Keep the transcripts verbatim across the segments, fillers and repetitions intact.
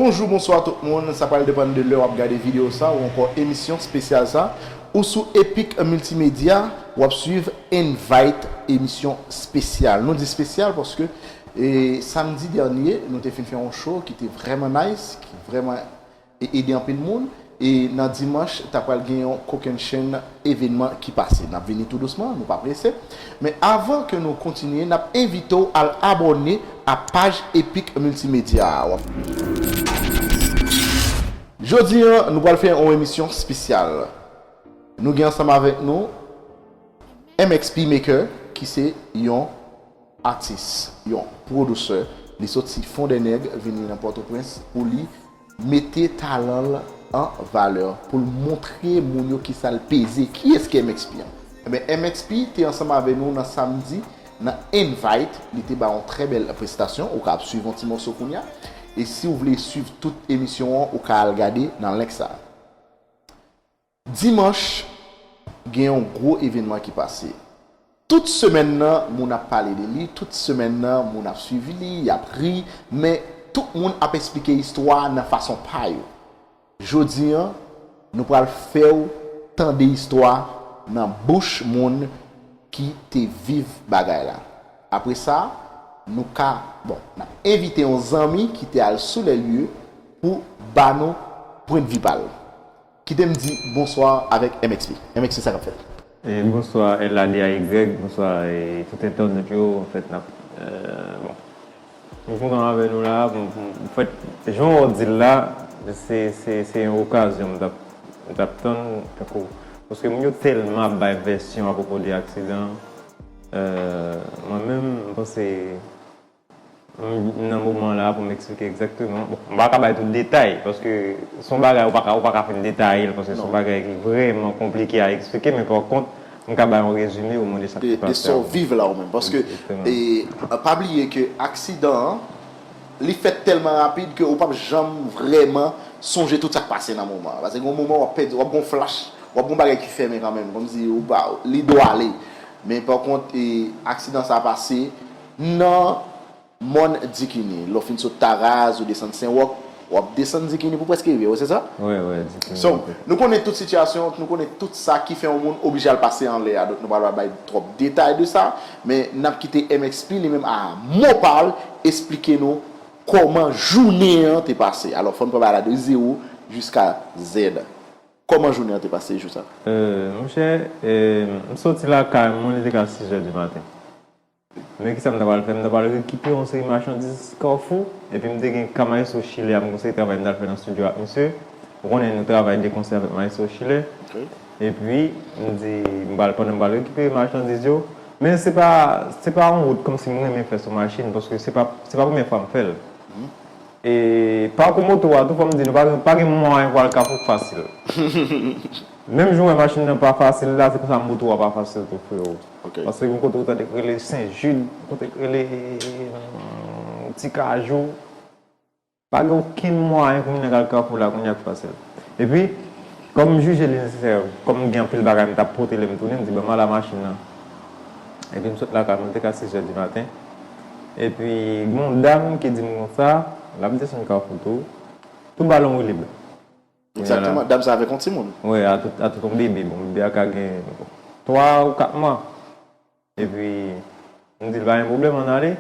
Bonjou, bonswa tout moun. Sa pral depann de lè w ap gade videyo sa ou ankò emisyon espesyal sa. Ou sou Epic Multimedia, w ap swiv Invite, emisyon espesyal. Nou di espesyal paske e, samdi dènye, nou te fin fè yon show ki te vrèman nice, ki vrèman e, ede anpil moun. E nan dimanch, ta pral gen yon kokennchenn evènman ki pase. N ap vini tou dousman, nou pa prese. Men avan ke nou kontinye, n ap envite w al abòne a paj Epic Multimedia a. W ap Jodi an, nou pral fè yon emisyon espesyal. Nou gen ansanm avèk nou M X P Maker, ki se yon atis, yon pwodisè. Li soti Fondènèg, vini nan Pòtoprens pou li mete talan l an valè, pou l montre moun yo kisa l peze. Kiyès ki M X P an? Ebyen, M X P te ansanm avè nou nan samdi, nan Invite. Li te ba yon trè bèl prestasyon. Ou ka ap swiv yon ti mòso kounye a. E si w vle swiv tout emisyon an, ou ka al gade nan link sa. Dimanch, gen yon gwo evènman ki pase. Tout semèn nan, moun ap pale de li, tout semèn nan, moun ap swiv li, y ap ri, men tout moun ap esplike istwa a nan fason pa yo. Jodi an, nou pral fè w tande istwa nan bouch moun ki te viv bagay la. Apre sa, nou ka, bon, n ap envite yon zanmi ki te al sou lè lye pou ba nou pwendvi pa l. Kite m di bonswa avèk M X P. M X P, sa k ap fèt? E, bonswa, L A D A Y, bonswa, e, tout entènot yo, anfèt, n ap, e, bon. M kontan avè nou la, bon, bon, anfèt, jan w di l la, se, se, se yon okazyon m t ap, m t ap tann, tankou, paske moun yo tèlman ap bay vèsyon apwopo de aksidan an, e, mwen menm, m panse, M, nan moman la, pou m eksplike egzakteman, bon, m pa ka bay tout detay, paske se yon bagay ou pa ka, ou pa ka fin detaye l, paske se yon bagay ki vrèman konplike a eksplike, men pa kont, m ka bay yon rezime omwen de sa ki pase a. De, de sa w viv la ou menm, paske, e, pa bliye ke aksidan an, li fèt tèlman rapid ke ou p ap janm vrèman sonje tout sa k pase nan moman an. Paske gen yon moman w ap pèdi, w ap gen yon flash, w ap gen yon bagay ki fèmen kanmenm, kòmsi ou pa, li dwe ale. Men pa kont, e, aksidan sa a pase nan Mòn Dikini. Lè w fin sot Taraz, ou desann Senwòk, w ap desann Dikini pou prèske rive, wi, se sa? Wi, wi, Dikini. So, nou konnen tout sitiyasyon, nou konnen tout sa ki fè yon moun oblije al pase anlè a. Donk, nou pa pral bay twòp detay de sa, men n ap kite M X P li menm a mo pa l esplike nou kòman jounen an te pase. Alò, fò n pran bagay la de zewo jiska zèd. Kòman jounen an te pase jou sa? E, monchè, e, m soti lakay mwen, li te ka sis è di maten. Men kisa m ta pral fè? M ta pral rekipere yon seri machandiz Kafou, epi m te gen ka Maestro Chile a, m konseye travay m t al fè nan estidyo ak misye. Ou konnen nou travay de konsè avèk Maestro Chile. Ok. Epi, m di, m pral, pandan m pral rekipere machandiz yo, men se pa, se pa yon wout kòmsi m renmen fè sou machin, paske se pa, se pa premye fwa m fè l. Mhm. E pakou moto a tou, fò m di nou, pa gen, pa gen mwayen pou al Kafou k fasil. Menm jan w wè machin nan pa fasil la, se konsa moto a pa fasil tou, frewo. Ok. Paske gen kote ou tande k rele Sen Jid, kote k rele, hmm, Ti Kajou. Pa gen okenn mwayen pou moun nan k al Kafou la kounye a k fasil. Epi, kòm m jije li nesesè, kòm m gen anpil bagay m t ap pote lè m tounen, m di, "Ban m al a machin nan." Epi m sot lakay mwen, te ka sis è di maten. Epi, gen yon dam ki di m konsa, l ap desann Kafou tou, tout balon woulib. Egzakteman, dam sa avèk yon timoun. Wi, a tout, a tout yon bebe. Bon, bebe a ka gen twa ou kat mwa. Epi, m di l pa gen pwoblèm, ann ale.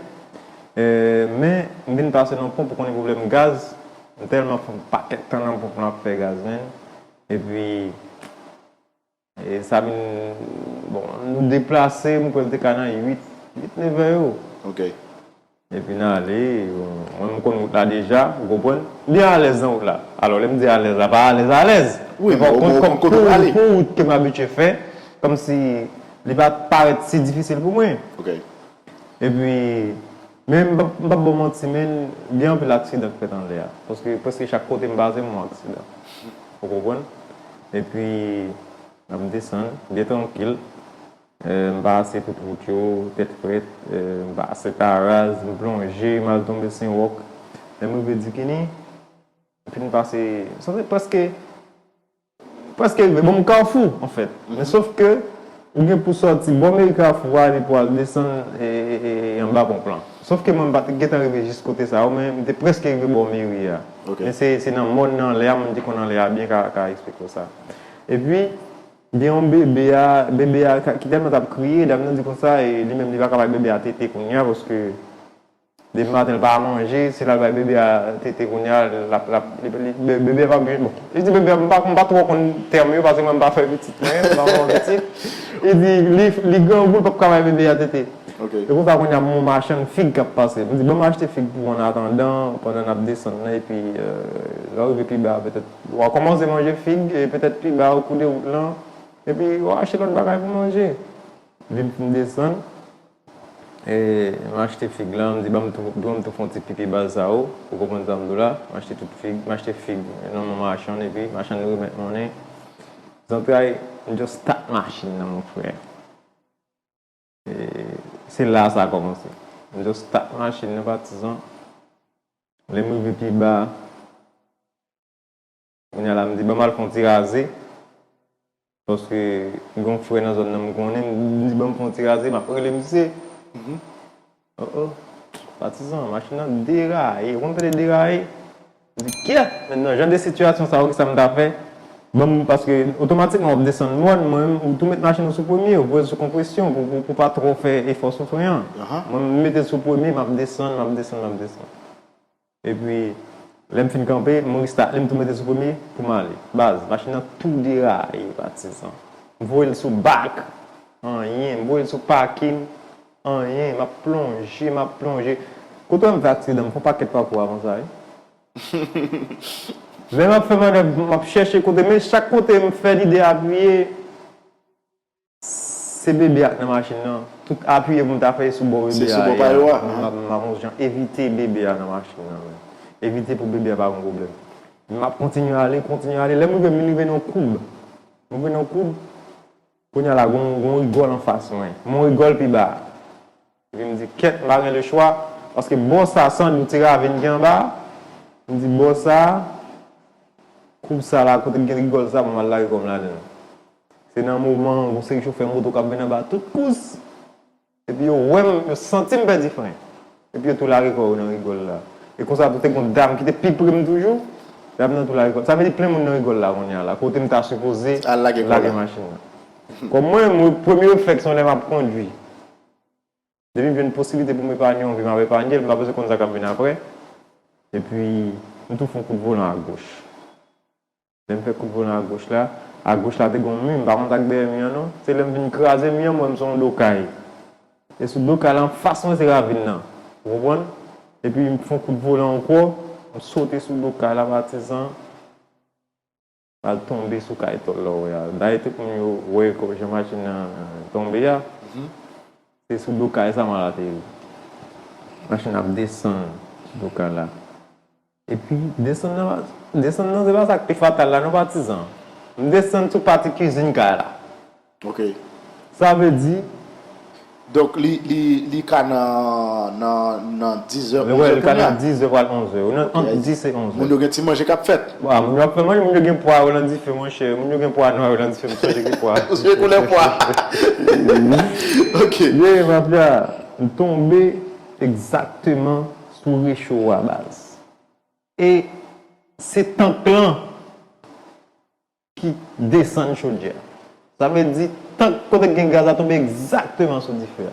E, men, m vin pase nan ponp, ou konnen pwoblèm gaz. M tèlman fè yon pakèt tan nan ponp lan ap fè gaz, menn. Epi, e sa vin, bon, nou deplase, m kwè l te ka nan uit, uit, nevè yo. Ok. Epi n ale, bon, mwen m konn wout la deja, ou konprann? M byen alèz nan wout la. Alò, lè m di alèz la, pa alèz, alèz. Wi, men pa kont, kòm pou, pou wout ke m abitye fè, kòmsi li pa t parèt si difisil pou mwen. Ok. Epi, men m p ap, m p ap ba w manti, men gen anpil aksidan k fèt anlè a. Paske prèske chak kote m pase, m wè aksidan. Ou konprann? Epi, m ap desann, byen trankil. E, m pase tout wout yo, tèt frèt. E, m pase Taraz, m plonje, m al tonbe Senwòk. Lè m rive Dikini, m fin pase, sanse prèske, prèske rive. Bon, m Kafou, anfèt. Men sof ke, Ou gen pou sòti bò meri Kafou a, epi pou al desann e, e, e, e anba ponp lan. Sòf ke mwen, m pa t gentan rive jis kote sa yo, men m te prèske rive bò meri a. Ok. Men se, se nan mòn nan anlè a, moun ki konn anlè a byen ka, ka eksplike w sa. Epi, gen yon bebe a, bebe a ka- ki tèlman t ap kriye, dam nan di konsa, e li menm li pa ka bay bebe a tete kounye a, paske depi maten, l pa manje, se la l bay bebe a tete kounye a, l ap, l ap, li, li, be- bebe a pa byen, bon. Li di bebe a, m pa, m pa twò konn tèm yo, paske mwen m pa fè pitit, mwen, m pa fè pitit. Li di, li, li grangou, l p ap ka bay bebe a tete. Ok. E konsa, kounye a, m yon machann fig k ap pase. M di, ban m achte fig pou w an atandan, pandan n ap desann nan, epi, euh, lè w rive pi ba, petèt, w a kòmanse manje fig, e petèt pi ba, o kou de wout lan, epi w a achte lòt bagay pou manje. Vin fin desann, e m achte fig lan, m di, ban m tou, ban m tou fè yon ti pipi baz sa yo, ou konprann sa m di w la, m achte tout fig, m achte fig nan men machann, epi machann remèt monnen. Zantray, m just start machin nan, mon frè. E se la sa kòmanse. M just start machin nan, patizan. Lè m rive pi ba, kounye a la, m di, ban m al fè yon ti raze. Paske gen yon frè nan zòn nan m konnen, m di, ban m fè yon ti raze, m ap rele misye. Oh, oh, patizan, machin nan deraye. Ou konn tande deraye? M di, kyèt! Mentnan, jan de sitiyasyon sa yo, kisa m ta fè? Ban m, paske otomatikman w ap desann mòn, mwen menm, ou tou met machin ou sou premye, ou voye l sou konpresyon pou, pou, pou pa twò fè efò sou fren an. Mwen, m mete l sou premye, m ap desann, m ap desann, m ap desann. Epi, lè m fin kanpe, m restart li, m tou mete l sou premye pou m ale. Baz, machin nan tou deraye, patizan. M voye l sou bak, anyen, m voye l sou pakin, anyen, m ap plonje, m ap plonje. Kote w wè m fè aksidan, m fè yon pakèt pakou avan sa, wi. Lè m ap fè mannèv, m ap chèche kote, men chak kote m fè lide apiye, se bebe a k nan machin nan. Tout apiye pou m ta fè sou bò bebe a ye a. M ap, m ap yon jan evite bebe a nan machin nan, men. Evite pou bebe a pa gen pwoblèm. M ap kontinye ale, kontinye ale. Lè m rive, m rive nan yon koub. M rive nan yon koub, kounye a la, gon, gon rigòl anfas mwen. M wè yon rigòl pi ba. Epi m di, kèt, m pa gen lechwa, paske bò sa, san dout, se ravin ki anba. M di, bò sa, koub sa la, kote k gen rigòl sa, pou m al lage kò m ladan l. Se nan moman an, gon seri chofè moto k ap vin anba tout kous. Epi yo wè m, yo santi m pèdi fren. Epi yo tou lage kò yo nan rigòl la. E konsa tou te gon dam ki te pi pre m toujou. Dam nan tou lage kò l. Sa vle di plen moun nan rigòl la kounye a la. Kote m ta sipoze lage machin nan. Kòm mwen, mwen, premye reflèks mwen lè m ap kondui. Depi m jwenn posiblite pou m epanye yon vi, m ap epanye l, m pa bezwen konn sa k ap vin apre. Epi, m tou fè yon kout volan agoch. Lè m fè kout volan agoch la, agoch la te gen yon mi, m pa konn sa k dèyè mi an non. Se lè m vin kraze mi an, m wè m se yon do kay. E sou do kay la, anfas mwen se ravin nan. Ou konprann? Epi m fè yon kout volan ankò, m sote sou do kay la, patizan. M al tonbe sou kay tòl la w wè a. Dayè tout moun yo wè kò jan machin nan tonbe a. Se sou do kay sa m al ateri. Machin ap desann sou do kay la. Epi, desann nan, desann nan se pa sa k pi fatal la non, patizan. M desann sou pati kizin kay la. Ok. Sa vle di, donk, li, li, li ka nan, nan, nan dizè, onzè kounye a. Li ka nan dizè pral onzè. Ou nan ant dis e onzè. Moun yo gen ti manje k ap fèt. Bon, moun yo ap fè manje, moun yo gen pwa yo nan dife, monchè. Moun yo gen pwa nwa yo nan dife, m sonje gen pwa. Ou sonje koulè pwa. Ok. Ye, mafya, m tonbe egzakteman sou recho a, baz. E se tank lan ki desann chodyè a. Sa vle di, tank kote k gen gaz la tonbe egzakteman sou dife a.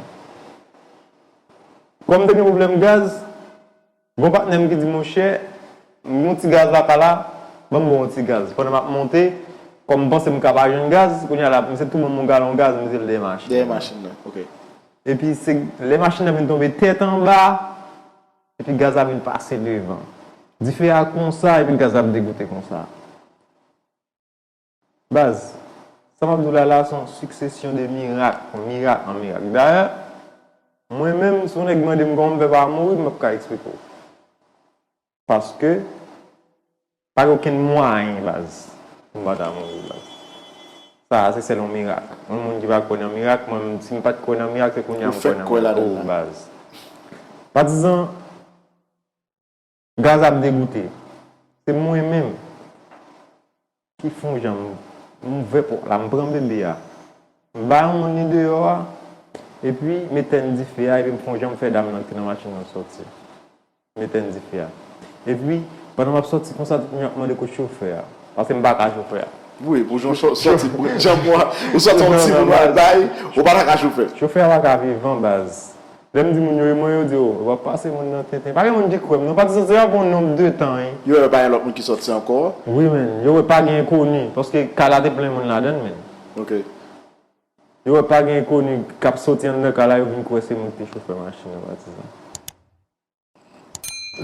Kòm m te gen pwoblèm gaz, gon patnè m ki di, monchè, m gen yon ti gaz lakay la, ban m ba w yon ti gaz. Pandan m ap monte, kòm m panse m ka pa jwenn gaz, kounye a la, misye tou ban m yon galon gaz, m mete l dèyè machin nan. Dèyè machin nan, ok. Epi se lè machin nan vin tonbe tèt anba, epi gaz la vin pase devan. Dife a konsa, epi gaz la ap degoute konsa. Baz, sa m ap di w la la, se yon siksesyon de mirak, mirak an mirak. Dayè, mwen menm, si yon nèg mande m kòman m fè pa mouri, m p ap ka eksplike w. Paske, pa gen okenn mwayen, baz, pou m pa ta mouri, baz. Sa a, se sèl yon mirak. Yon moun ki pa kwè nan mirak, mwen menm, si m pa t kwè nan mirak, se kounye a m kwè nan mirak. Ou fèk kwè ladan l la. Oh, baz. Patizan, gaz ap degoute. Se mwen menm ki fè yon jan m, m ouvè pòt la, m pran bebe a. M ba yon moun li deyò a, epi m etèn dife a, epi m fè yon jan m fè dam nan ki te nan machin nan sòti. M etèn dife a. Epi, pandan m ap sòti konsa, tout moun ap mande kote chofè a. Paske m pa ka chofè a. Wi, pou jan w sòti, pou jan w, ou sòti yon ti moun w al bay, ou pa ta ka chofè. Chofè a pa ka vivan, baz. Lè m di moun yo, e mwen, yo di, "O, w ap pase moun nan tenten." Pa gen moun ki kwè m, non, patizan, se pa gon nonb de tan, wi. Yo wè pa gen lòt moun ki sòti ankò? Wi, men, yo wè pa gen enkoni, paske kay la te plen moun ladan l, men. Ok. Yo wè pa gen enkoni k ap sòti anndan kay la, yo vin kwè se moun ki te chofè machin nan, patizan.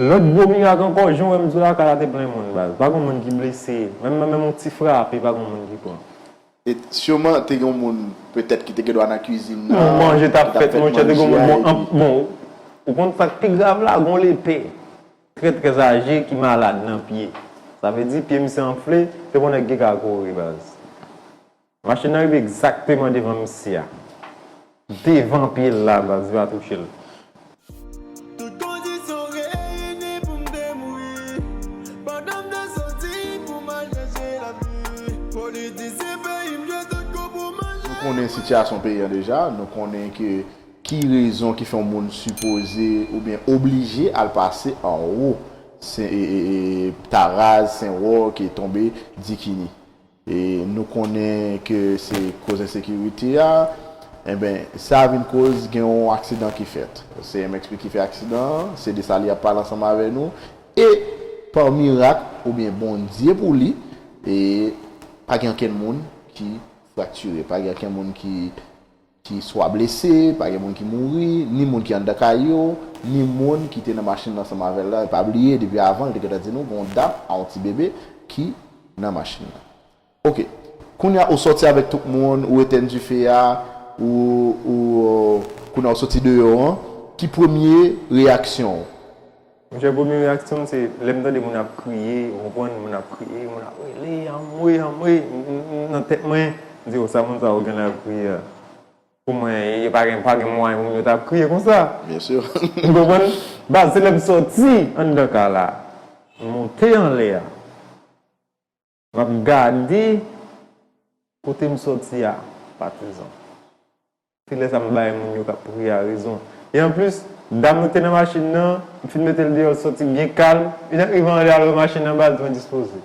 Lòt gwo mirak ankò, jan w wè m di w la, kay la te plen moun, baz. Pa gen moun ki blese. Menm, menm yon ti frape, pa gen moun ki pran. E siman, te gen yon moun, petèt, ki te gen dwa nan kizin nan, ki t ap fè manje a, epi bon, ou konn sa k pi grav la, gen yon lepè trè, trè aje ki malad nan pye. Sa vle di, pye misye anfle, se pou nèg ki ka kouri, baz. Machin nan rive egzakteman devan misye a. Devan pye l la, baz, li pa touche l. Tout kondisyon reyini pou m te mouri. Pandan m te sòti pou m al chèche lavi. Politisyen peyi m jwe tout kou pou manje. Nou konnen sitiyasyon peyi an deja, nou konnen ke ki rezon ki fè yon moun sipoze oubyen oblije al pase anwo Sen, e, e, e, Taraz, Sen Wòk, e tonbe Dikini. E nou konnen ke se koz ensekirite a, enben, sa vin koz gen yon aksidan ki fèt. Se M X P ki fè aksidan an, se de sa li ap pale ansanm avè nou. E pa mirak, oubyen Bondye pou li, e pa gen okenn moun ki fraktire, pa gen okenn moun ki ki swa blese, pa gen moun ki mouri, ni moun ki anndan kay yo, ni moun ki te nan machin nan ansanm avè l la. E pa bliye, depi avan, li te gentan di nou, gen yon dam a yon ti bebe ki nan machin nan. Oke. Kounye a, ou sòti avèk tout moun, ou etèn dife a, ou, ou, kounye a, ou sòti deyò an, ki premye reyaksyon w? Monchè, premye reyaksyon m se lè m tande moun ap kriye, ou konprann, moun ap kriye, moun ap rele, "Anmwe, anmwe," m, m, m, nan tèt mwen, m di, "O, sa moun sa yo genlè ap kriye a?" Pou mwen, e pa gen, pa gen mwayen pou moun yo t ap kriye konsa. Byen si. Ou konprann? Baz, se lè m sòti anndan kay la, m monte anlè a. M ap gade kote m sòti a, patizan. Se lè sa m bay moun yo k ap kriye a rezon. E anplis, dam nan ki te nan machin nan, m fin mete l deyò, l sòti byen kalm. Li t ap rive anlè a, l wè machin nan, baz, tou endispoze.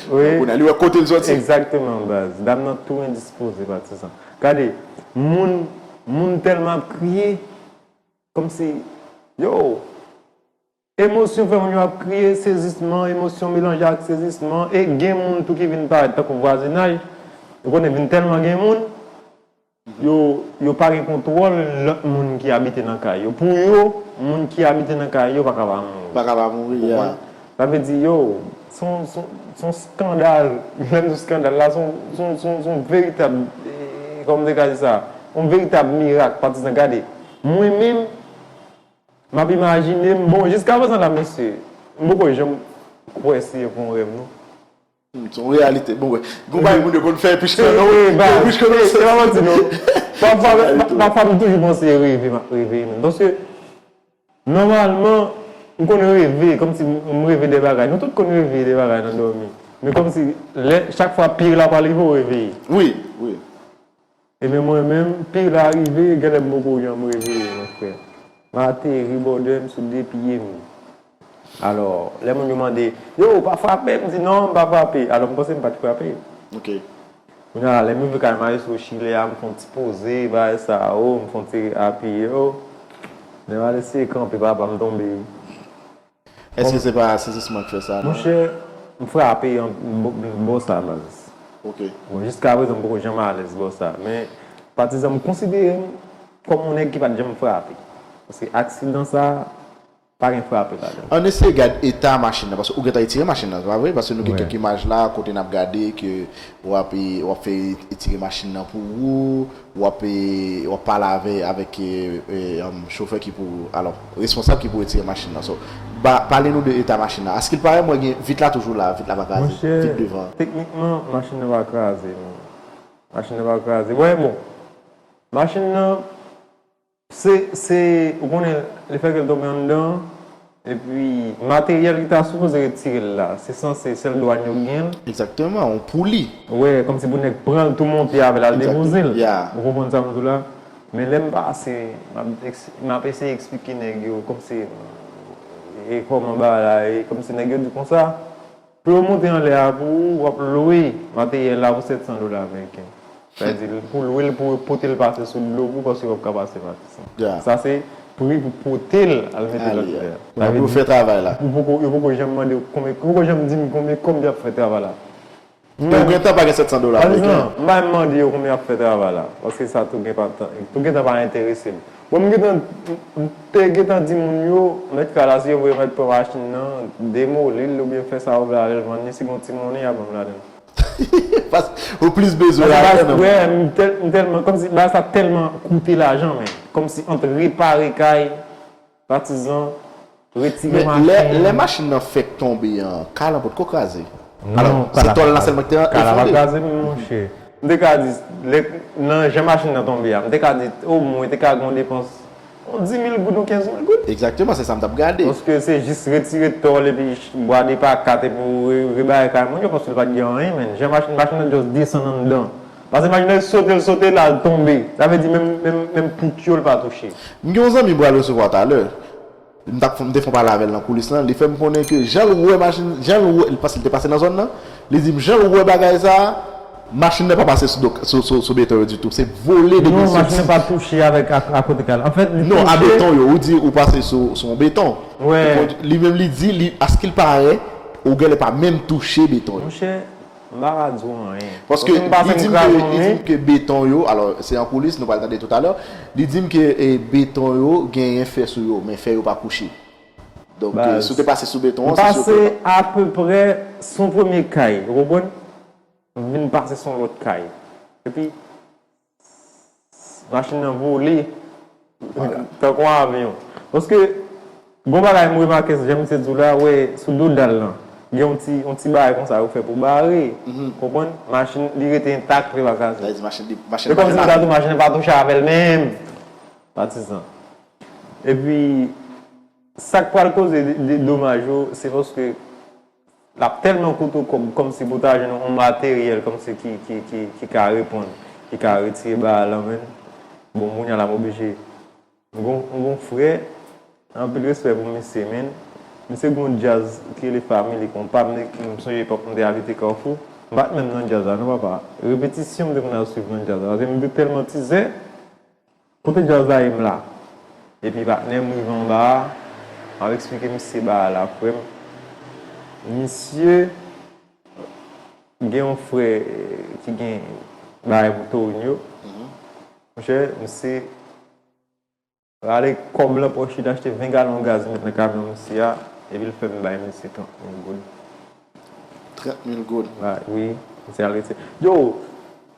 Wi. Kounye a, li wè kote l sòti. Egzakteman, baz. Dam nan tou endispoze, patizan. Gade, moun, moun tèlman ap kriye, kòmsi, yo, emosyon fè moun yo ap kriye, sezisman, emosyon melanje ak sezisman, e gen moun tou ki vin parèt tankou vwazinaj. Ou konnen vin tèlman gen moun, yo, yo pa gen kontwòl lòt moun ki abite nan kay yo. Pou yo, moun ki abite nan kay yo pa ka pa mouri. Pa ka pa mouri, ya. Ou konprann? Sa vle di, yo, se yon, se yon, se yon skandal, menm sou skandal la, se yon, se yon, se yon, se yon veritab, e, kòman m te ka di sa? Yon veritab mirak, patizan, gade. Mwen menm, m ap imajine m, bon, jiskaprezan la, mesye, m poko janm kwè se yon rèv, non. Hmm, se yon reyalite. Bon, wè. Gon bagay moun yo konn fè plis ke nou. Wi, baz, plis ke nou. Se pa manti, non. Pafwa, pafwa, m toujou panse reve, m ap reve, menm. Paske, nòmalman, m konn reve, kòmsi m reve de bagay. Nou tout konn reve de bagay nan dòmi. Men kòmsi, lè, chak fwa pye la pral rive, w reveye. Wi, wi. Ebyen, mwen menm, pye la rive, genlè m poko janm reveye, mon frè. M ateri, brother, m sou de pye m. Alò, lè moun yo mande, "Yo, ou pa frape?" M di, "Non, m pa frape." Alò, m panse m pa t frape. Ok. Kounye a, lè m rive kay Maestro Chile a, m fè yon ti poze, bagay sa, o, m fè yon ti apiye, o. Lè m al eseye kanpe, papa, m tonbe. Èske se pa sezisman k fè sa, non? Monchè, m frape an, m, m, bò sa, baz. Ok. Bon, jiskaprezan, m poko janm alèz bò sa. Men, patizan, m konsidere m kòm yon nèg ki pa t janm frape. Paske aksidan sa, pa gen frape ladan l. Ann eseye gad eta machin nan, paske ou gentan etire machin nan, se pa vre? Paske nou gen kèk imaj la, kote n ap gade ke w ap, w ap fè etire machin nan pou ou, w ap, w ap pale avè, avèk, e, e, um, chofè ki pou, alò, responsab ki pou retire machin nan. So, ba, pale nou de eta machin nan. Askilpare, mwen gen vit la toujou la, vit la pa kraze, vit devan. Monchè, teknikman, machin nan pa kraze, non. Machin nan pa kraze. Wè, bon, machin nan, se, se, ou konnen, lefètke l tonbe anndan, Epi, materyèl ki ta sipoze retire l la, se sanse sèl dwàn yo gen l. Egzakteman, yon pouli. Wè, kòmsi pou nèg pran l tou monte avè l al depoze l. Ou konprann sa m di w la? Men lè m pase, m ap eseye eksplike nèg yo kòmsi e kòman bagay la ye, kòmsi nèg yo di konsa, pou yo monte anlè a pou ou, w ap lwe materyèl la pou sèt san dola ameriken. Sa vle di, pou lwe l, pou pote l pase sou dlo pou, paske w ap ka pase Matisan. Sa se pri pou pote l al mete l atè a. Sa vle di, fè travay la. Yo poko janm mande w konbyen, yo poko janm di m konbyen kòb y ap fè travay la. Ou gentan pa gen sèt san dola ameriken. M pa menm mande yo konbyen y ap fè travay la, paske sa tou gentan pa enterese m. Bon, m gentan, m te gentan di moun yo, mèt kay la, si yo vle mèt pran machin nan, demoli l oubyen fè sa yo vle avè l, vann li, si gen yon ti monnen, y a ban m ladan l. Ou plis bezwen lajan nan. Wè, m tèlman, kòmsi bagay sa tèlman koute lajan, men. Kòmsi ant repare kay, patizan, retire machin. Men lè machin nan fèk tonbe an, kay lan potko kraze. Alò, se tòl la sèlman ki te efondre. Kay la pa kraze, monchè. M te ka di, nan jan machin nan tonbe a, m te ka di, omwen te ka gen yon depans yon dis mil goud, yon kenz mil goud. Egzakteman, se sa m t ap gade. Paske se jis retire tòl epi bwade pa kat epi w rebare kay moun yo, paske l pa t gen anyen, men. Jan machin, machin nan just desann anndan. Paske machin nan sote, l sote, l al tonbe. Sa vle di, menm, menm, menm pout yo, l pa touche. M gen yon zanmi m pral resevwa talè. M t ap, m te fè yon pale avè l nan koulis lan, li fè m konnen ke jan l wè machin, jan l wè, paske l te pase nan zòn nan, li di m jan l wè bagay sa, machin nan pa pase sou, sou, sou, sou beton yo ditou, se vole depi l soti. Non, machin nan pa touche avèk a, a kote kay la. Anfèt, li touche. Non, a beton yo, ou di ou pase sou, sou yon beton. Li menm li di, li, askilpare, ou genlè pa menm touche beton yo. M pa ka di w anyen. Paske li di m ke, li di m ke beton yo, alò, se an koulis, nou pral tande toutalè, li di m ke e, beton yo genyen fè sou yo, men fè yo pa kouche. Donk, si w te pase sou beton an, se si w te. M pase apeprè sou yon premye kay, ou konprann? M vin pase sou yon lòt kay. Epi, machin nan vole tankou yon avyon. Paske, gon bagay m remake, jan misye di w la, wè, sou do dal lan, gen yon ti, yon ti bagay konsa yo fè pou bare. Konprann? Machin, li rete entak, li pa kraze. Se kòmsi m ta di w machin nan pa touche avè l menm. Patizan. Epi, sa k pral koze domaj yo, se paske l ap tèlman koute w kòb kòmsi pou w ta jwenn yon materyèl kòmsi ki, ki, ki, ki ka reponn, ki ka retire bagay lan, men. Bon, kounye a la m oblije. M gon, m gon frè, anpil respè pou misye, men. Misye gon djaz ki rele Family Konpa, m, m sonje epòk m te abite Kafou. M pa t menm nan djaz la, non, papa. Repetisyon m te konn al swiv nan djaz la. Paske m te tèlman tizè. Kote djaz la ye m la. Epi patnè m rive anba a, m ap eksplike misye bagay la, frè m. Misye gen yon frè ki gen bagay pou Torin yo. Monchè, misye rale kòb lan pòch li, l achte ven galon gaz, li met nan kamyon misye a, epi l fè m bay misye trant mil goud. Trant mil goud. Wi, misye al retire. Yo,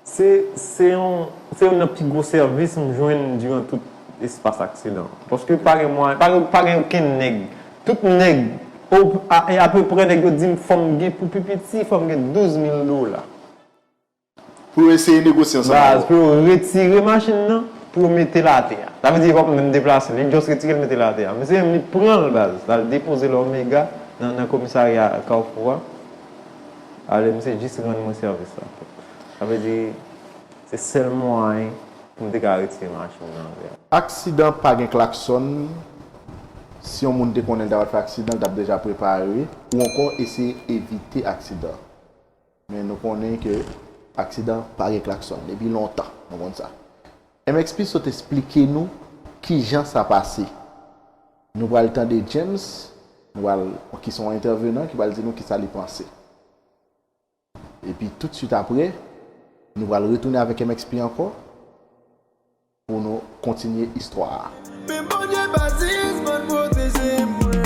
se, se yon, se youn nan pi gwo sèvis m jwenn diran tout espas aksidan. Paske pa gen mwayen, pa gen, pa gen okenn nèg. Tout nèg, o, a, e apeprè nèg yo di m fò m gen pou pi piti, fò m gen douz mil dola. Pou yo eseye negosye ansanm avè w. Baz, pou yo retire machin nan, pou yo mete l atè a. Sa vle di, li p ap menm deplase, li just retire l mete l atè a. Misye menm li pran l, baz, l al depoze l Omega nan, nan komisarya Kafou a. Ale, misye jis rann mwen sèvis la. Sa vle di, se sèl mwayen pou m te ka retire machin nan atè a. Aksidan pa gen klaksòn. Si yon moun te konnen l ta pral fè aksidan, l t ap deja prepare, ou ankò eseye evite aksidan. Men nou konnen ke aksidan pa gen klaksòn depi lontan, nou konn sa. M X P sot esplike nou kijan sa pase. Nou pral tande James, nou pral, ki se yon entèvenan, ki pral di nou kisa li panse. Epi toutswit apre, nou pral retounen avèk M X P ankò. Pou nou kontinye istwa a. Men Bondye Basis bann pwoteje mwen.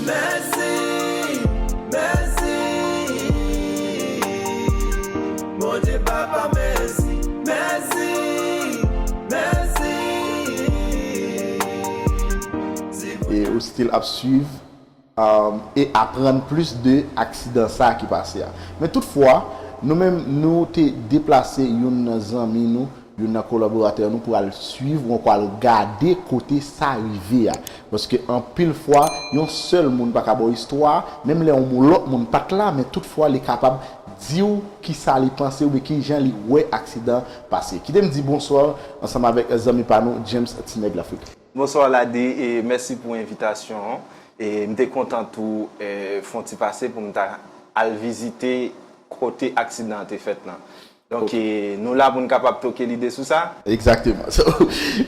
Mèsi, mèsi. Bondye Papa, mèsi, mèsi, mèsi. E ou still ap swiv e aprann plis de aksidan sa ki pase a. Men toutfwa, nou menm, nou te deplase youn nan zanmi nou youn nan kolaboratè nou pou al swiv ou ankò al gade kote sa rive a. Paske anpil fwa, yon sèl moun pa ka ba w istwa, menm lè yon moun, lòt moun pa t la, men tout fwa li kapab di w kisa li panse oubyen kijan li wè aksidan an pase. Kite m di bonswa ansanm avèk zanmi pa nou, James Ti Nèg Lafrik. Bonswa Lady, e mèsi pou envitasyon an. E m te kontan tou, e, fè yon ti pase pou m ta al vizite kote aksidan an te fèt lan. Donk, e, nou la pou n kapab toke lide sou sa. Egzakteman. So,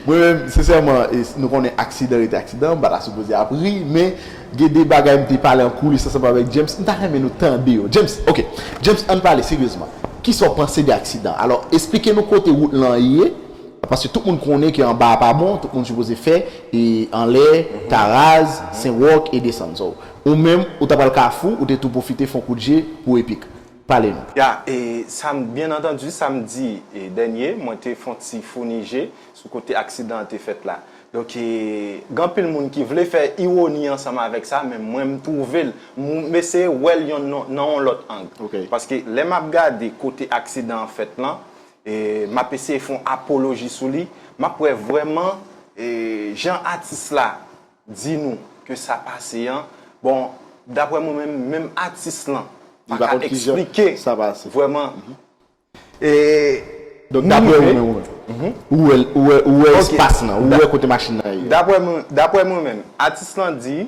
mwen menm, sensèman, e, nou konnen aksidan rete aksidan, m pa ta sipoze ap ri, men gen de bagay m te pale an koulis ansanm avèk James, m ta renmen nou tande yo. James, ok, James, ann pale seryezman. Kisa w panse de aksidan? Alò, esplike nou kote wout lan ye, paske tout moun konnen ke anba a pa bon, tout moun sipoze fè, e, anlè, Taraz, Sen Wòk e desann. So, ou menm, ou ta pral Kafou, ou te tou pwofite fè yon kout je pou Epik. Pale nou. Ya, e, sam-, byen antandi, samdi, e, dènye, mwen te fè yon ti founi je sou kote aksidan an te fèt la. Donk, e, gen anpil moun ki vle fè iwoni ansanm avèk sa, men mwen, m twouve l, m, m eseye wè l yon, nan, nan yon lòt ang. Ok. Paske lè m ap gade kote aksidan an fèt lan, e, m ap eseye fè yon apoloji sou li, m ap wè vrèman, e, jan atis la di nou ke sa pase an. Bon, daprè mwen menm, menm atis lan pa ka eksplike sa pase vrèman. E, donk, daprè ou menm, ou menm, ou wè, ou wè, ou wè espas lan, ou wè kote machin nan ye. Daprè mwen, daprè mwen menm, atis lan di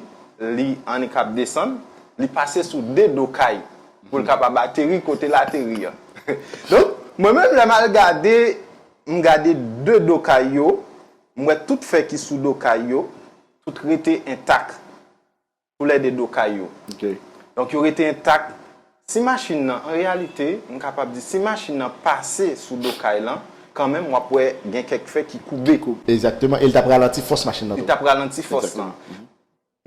li annik ap desann, li pase sou de do kay pou l kapab ateri kote l ateri an. Donk, mwen menm, lè m al gade, m gade de do kay yo, m wè tout fè ki sou do kay yo, tout rete entak. Toulède do kay yo. Ok. Donk, yo rete entak. Si machin nan, an reyalite, m kapab di, si machin nan pase sou do kay lan, kanmenm, w ap wè gen kèk fè ki koube. Ki koube, egzakteman. E l t ap ralanti fòs machin nan tou. Li t ap ralanti fòs lan. Egzakteman. Mhm.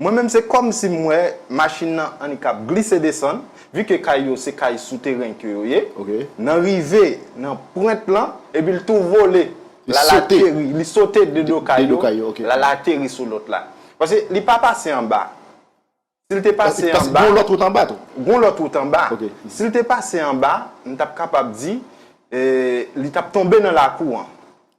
Mwen menm, se kòmsi m wè machin nan annik ap glise desann, vi ke kay yo, se kay souteren ke yo ye. Ok. Nan rive nan pwent lan, epi l tou vole. Li sote. L al ateri, li sote de do kay yo, de do kay yo, ok. L al ateri sou lòt la. Paske li pa pase anba. Si l te pase anba, gon lòt wout anba tou. Gon lòt wout anba. Ok. Si l te pase anba, m t ap kapab di, e, li t ap tonbe nan lakou an.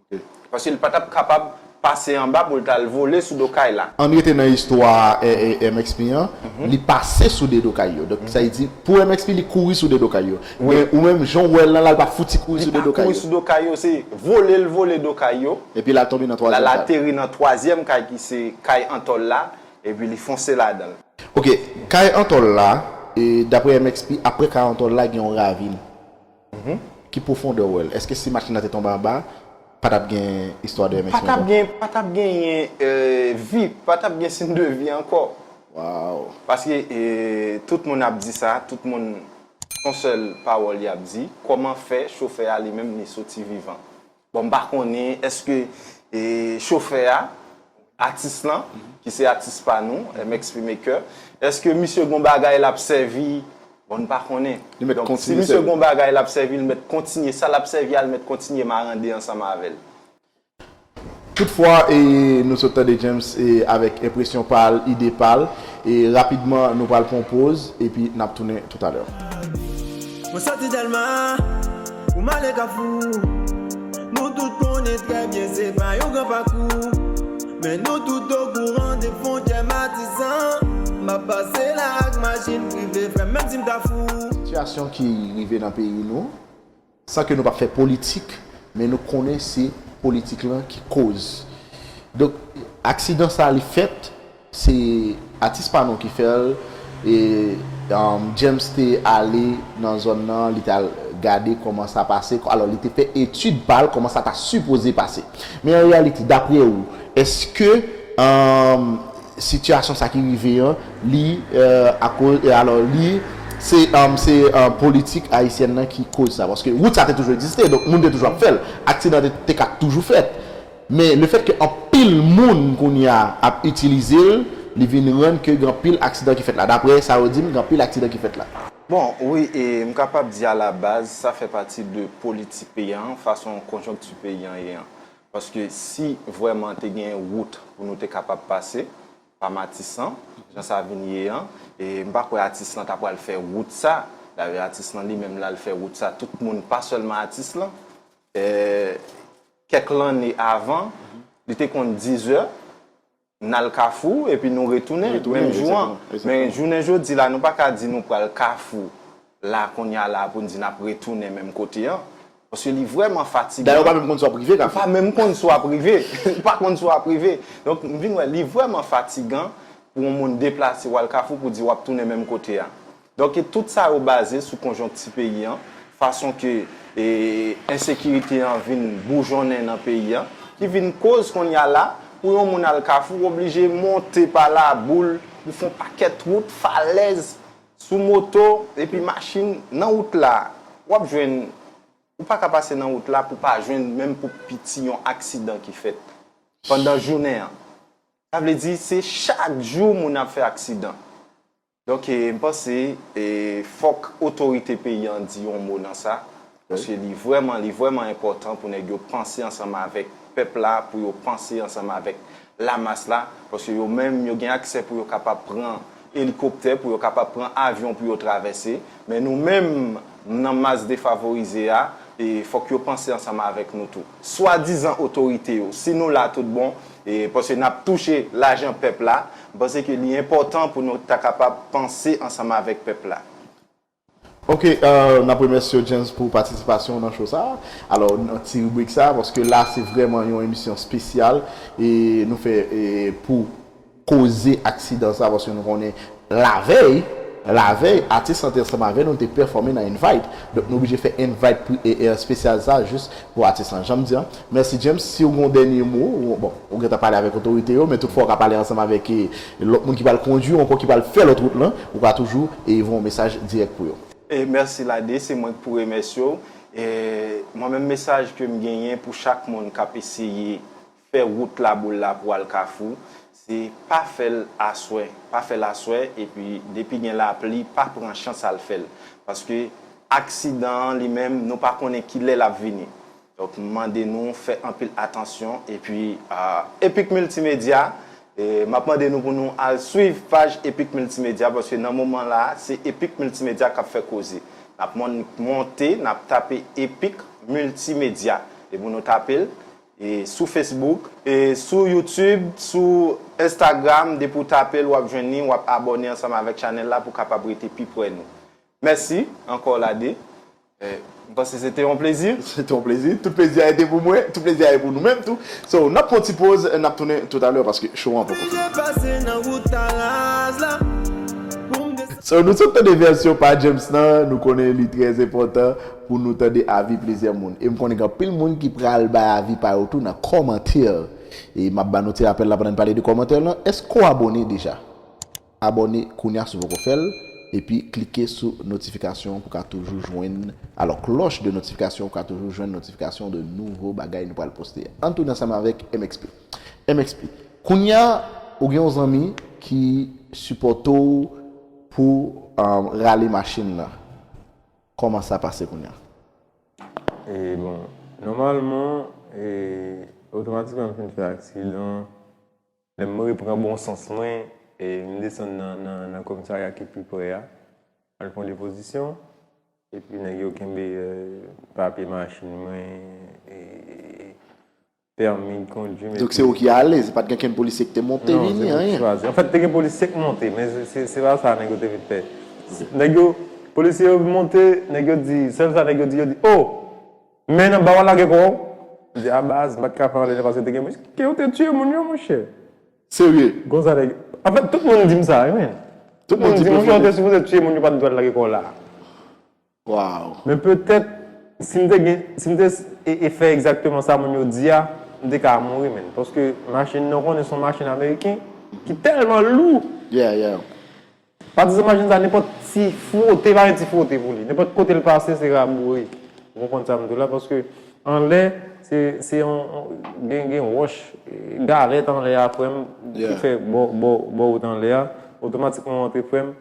Ok. Paske li pa t ap kapab pase anba pou l t al vole sou do kay la. Ann rete nan istwa, e, e, M X P an, li pase sou de do kay yo. Donk, sa vle di, pou M X P, li kouri sou de do kay yo. Wi. Men ou menm, jan w wè l lan, la, l pa fouti kouri sou de do kay yo. Li pa kouri sou do kay yo, se vole l vole do kay yo. Epi l al tonbe nan twazyèm kay. L al ateri nan twazyèm kay ki se kay Antòl la, epi li fonse ladan l. Ok, kay Antòl la, e, daprè M X P, apre kay Antòl la, gen yon ravin. Mhm. Ki pwofondè w wè l? Èske si machin nan te tonbe anba, pa t ap gen istwa de M X P ankò? Pa t ap gen, pa t ap genyen, e, vi, pa t ap gen siy de vi ankò. Wow. Paske, e, tout moun ap di sa, tout moun, se yon sèl pawòl y ap di, kòman fè chofè a li menm li soti vivan? Bon, m pa konnen, èske, e, chofè a, atis lan, ki se atis pa nou, M X P Maker, èske misye gon bagay l ap sèvi? Bon, n pa konnen. Donk, si misye gon bagay l ap sèvi, l mèt kontinye. Sa l ap sèvi a, l mèt kontinye marande ansanm avè l. Toutfwa, e, nou sot tande James, e, avèk enpresyon pa l, ide pa l, e rapidman, nou pral pran yon poz, epi n ap tounen toutalè. Mwen soti Dèlma, pou m ale Kafou. Nou tout konnen trè byen, se pa yon gran pakou. Men nou tout okouran de fwontyè Matisan. M ap pase la ak machin prive, frè m, menm si m ta fou. Sitiyasyon ki rive nan peyi nou, san ke nou pa fè politik, men nou konnen se politik lan ki koz. Donk, aksidan sa li fèt, se atis pa nou ki fè l, e, um, James te ale nan zòn nan, li t al gade kòman sa pase, alò, li te fè etid pa l kòman sa ta sipoze pase. Men an reyalite, daprè ou, èske, um, sitiyasyon sa ki rive an, li, e, akoz, e, alò, li, se, um, se, um, politik ayisyèn nan ki koz sa. Paske wout sa te toujou egziste, donk moun te toujou ap fè l. Aksidan te, te ka toujou fèt. Men lefètke anpil moun kounye a ap itilize l, li vin rann ke gen anpil aksidan ki fèt la. Daprè sa yo di m, gen anpil aksidan ki fèt la. Bon, wi, e m kapab di alabaz, sa fè pati de politik peyi an, fason konjonkti peyi an ye an. Paske si vrèman te gen wout pou nou te kapab pase, pa Matisan, jan sa vin ye an, e m pa kwè atis lan ta pral fè wout sa. Dayè, atis lan li menm l al fè wout sa. Tout moun, pa sèlman atis lan, e, kèk lanne avan, li te konn diz è, n al Kafou, epi nou retounen menm jou an. Men jounen jodi la, nou pa ka di nou pral Kafou la, kounye a la, pou n di n ap retounen menm kote an. Paske li vrèman fatigan. Dayè, ou pa menm konn si w ap rive Kafou. Ou pa menm konn si w ap rive. Ou pa konn si w ap rive. Donk, m vin wè, li vrèman fatigan pou yon moun deplase w al Kafou pou di w ap tounen menm kote a. Donk, e tout sa yo baze sou konjonkti peyi an, fason ke e, ensekirite an vin boujonnen nan peyi an, ki vin koz kounye a la, pou yon moun al Kafou, w oblije monte pa Laboul, ou fè yon pakèt wout, falèz, sou moto, epi machin nan wout la. W ap jwenn, ou pa ka pase nan wout la pou pa jwenn menm pou piti yon aksidan ki fèt pandan jounen an. Sa vle di, se chak jou moun ap fè aksidan. Donk, e, m panse, e, fòk otorite peyi an di yon mo nan sa, paske li vrèman, li vrèman enpòtan pou nèg yo panse ansanm avèk pèp la, pou yo panse ansanm avèk lamas la, paske yo menm, yo gen aksè pou yo kapab pran elikoptè, pou yo kapab pran avyon pou yo travèse, men nou menm, nan mas defavorize a, e fòk yo panse ansanm avèk nou tou. Swadizan otorite yo, si nou la tout bon, e paske n ap touche lajan pèp la, m panse ke li enpòtan pou nou ta kapab panse ansanm avèk pèp la. Ok, euh, n ap remèsye w, James, pou patisipasyon w nan show sa a. Alò, nan ti ribrik sa a, paske la, se vrèman yon emisyon espesyal e nou fè e, pou koze aksidan sa, paske nou konnen lavèy, lavèy, atis lan te ansanm avè nou, nou te pèfòme nan Invite. Donk, nou oblije fè Invite pri, e, e, espesyal sa, jis pou atis lan. Jan m di an, mèsi James, si w gen yon dènye mo, ou, bon, ou gentan pale avèk otorite yo, men tout fwa w ka pale ansanm avèk e, lòt moun ki pral kondui, ankò ki pral fè lòt wout lan, ou ka toujou e, voye yon mesaj dirèk pou yo. E, mèsi Lade, se mwen k pou remèsye w. E, mwen menm mesaj ke m genyen pou chak moun k ap eseye fè wout Laboul la pou al Kafou, se pa fè l aswè, pa fè l aswè, epi depi gen lapli, pa pran chans al fè l. Paske aksidan an li menm, nou pa konnen kilè l ap vini. Donk, m mande nou fè anpil atansyon, epi, ah, Epic Multimedia, e, m ap mande nou pou nou al swiv paj Epic Multimedia, paske nan moman la, se Epic Multimedia k ap fè koze. N ap mon-, monte, n ap tape Epic Multimedia. Depi nou tape l, e sou Facebook, e sou YouTube, sou Instagram, depi w tape l, w ap jwenn li, w ap abòne ansanm avèk chanèl la pou w kapab rete pi pre nou. Mèsi ankò Lade. E, m panse se te yon plezi. Se te yon plezi. Tout plezi a ete pou mwen, tout plezi a ete pou nou menm tou. So, n ap pran ti poz, n ap tounen toutalè paske show an poko fini. So, nou sot tande vèsyon pa James nan, nou konnen li trè enpòtan pou nou tande avi plizyè moun. E m konnen gen anpil moun ki pral bay avi pa yo tou nan kòmantè. E m ap ba nou ti rapèl la pandan n pale de kòmantè lan. Èske w abòne deja? Abòne kounye a si w poko fè l, epi klike sou notifikasyon pou w ka toujou jwenn, alò, klòch de notifikasyon pou w ka toujou jwenn notifikasyon de nouvo bagay nou pral poste. Ann tounen ansanm avèk M X P. M X P, kounye a, ou gen yon zanmi ki sipòte w pou, um, rale machin nan. Kòman sa pase kounye a? E bon, nòmalman, e, otomatikman m fin fè aksidan, lè m reprann bon sans mwen, e, m desann nan, nan, nan komisarya ki pi pre a, al fè yon depozisyon, epi nèg yo kenbe, e, papye machin mwen, e, pèmi kondwi, men... Donk se ou ki ale, se pa t gen kenn polisye ki te monte ni, ni anyen? Non, se mwen ki chwazi. Anfèt, te gen polisye k monte, men se, se, se pa sa nèg yo te vin fè. Nèg yo, polisye yo monte, nèg yo di, sèl sa nèg yo di, yo di, "O! Men anba w lage kò w." M di, "A baz, m pa t ka fè anyen paske te gen moun." Ke yo te tiye moun yo, monchè. Serye? Konsa nèg yo. Anfèt, tout moun di m sa, wi, men. Tout moun di, monchè, w te sipoze tiye moun yo, pa t dwe lage kò w la. Wow. Men petèt, si m te gen, si m te e, e fè egzakteman sa moun yo di a, m te ka mouri, menn. Paske machin nan, w konnen se yon machin ameriken ki tèlman lou. Yeah, yeah. Patizan machin sa, nenpòt ti fwote, pa gen ti fwote pou li. Nenpòt kote l pase, se raboure. Ou konprann sa m di w la? Paske anlè, se, se yon, yon, gen, gen wòch, galèt anlè a, frè m, ki fè bò, bò, bò wout anlè a. Otomatikman, w antre, frè m,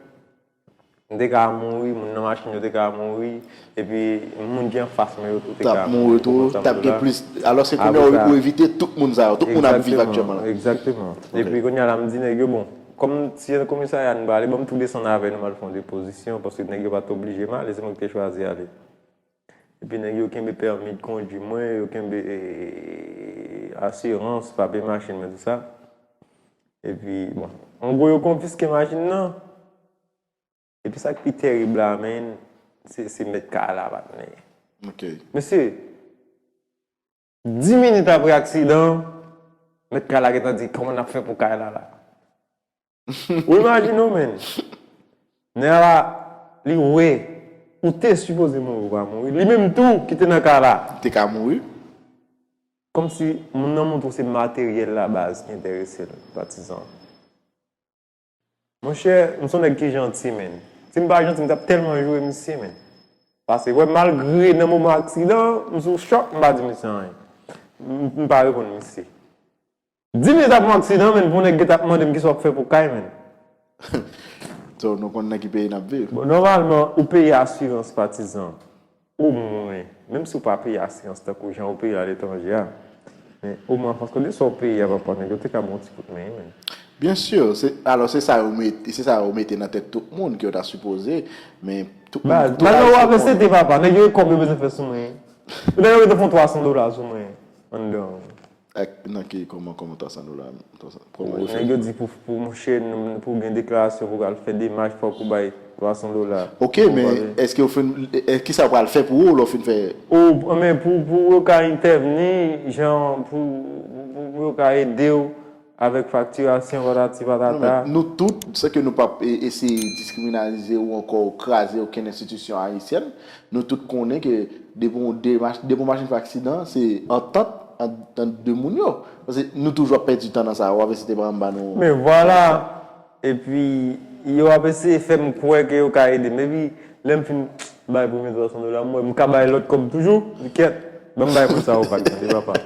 m te ka mouri, moun nan machin yo te ka mouri, epi moun ki anfas mwen yo tou te ka mouri tou, t ap gen plis. Alòske kounye a ou evite tout moun sa yo, tout moun ap viv aktyèlman la. Egzakteman. Epi kounye a la m di nèg yo, bon, kòm si se komisarya nou prale, ban m tou desann avè nou, m al fè yon depozisyon, paske nèg yo pa t oblije m ale, se mwen ki te chwazi ale. Epi nèg yo kenbe pèmi de kondwi mwen, yo kenbe eh, asirans, papye machin mwen, tou sa. Epi, bon, an gwo, yo konfiske machin nan. Epi sa k pi terib la, men, se, se mèt kay la, patnè. Ok. Mesye, dis minit apre aksidan, mèt kay la gentan di, "Kòman n ap fè pou kay la la?" Ou imajine w, men. Nèg la, li wè, ou te sipoze mouri, ou pa mouri. Li menm tou, ki te nan kay la. Li te ka mouri. Kòmsi moun nan montre w se materyèl la baz ki enterese l, patizan. Monchè, m se yon nèg ki janti, men. Si m pa janti, m t ap tèlman joure misye, men. Paske, wè, malgre nan moman aksidan, m sou chòk, m pa di misye anyen. M, m pa reponn misye. Dis minit apre yon aksidan, men, pou nèg gentan ap mande m kisa w ap fè pou kay, men. So, nou konn nan ki peyi n ap viv. Bon, nòmalman, ou peye asirans patizan. Omwen, menm si w pa peye asirans tankou jan ou peye aletranje a, men omwen, paske de sa w peye a, papa, nèg yo te ka ba w ti kout men, men. Byen si, se, alò se sa yo mete, se sa yo mete nan tèt tout moun ke yo ta sipoze, men tout moun. Baz, baz nan w ap esete, papa, nèg yo gen kòb yo bezwen fè sou mwen. Nèg yo te fè twa san dola sou mwen, anndan. Ak nan ki, kòman, kòman twa san dola? Twa san, kòman yo fè? Nèg yo di pou, pou mouche, pou gen deklarasyon, pou al fè demach, fòk ou bay twa san dola. Ok, men èske w fin, e, kisa w pral fè pou ou lè w fin fè? Ou, men pou, pou yo ka entèvni, jan, pou, pou, pou yo ka ede w avèk faktirasyon, patati patata. Nou tout, se ke nou p ap eseye diskriminalize ou ankò kraze okenn enstitisyon ayisyèn, nou tout konnen ke depi yon demach, depi yon machin fè aksidan, se antant ant, ant de moun yo. Paske nou toujou ap pèdi tan nan sa, w ap eseye te pran anba nou. Men vwala, epi yo ap eseye fè m kwè ke yo ka ede m. Epi lè m fin bay premye twa san dola, m wè m ka bay lòt kòb toujou. Kèt, ban m bay moun sa yo vag, tande papa.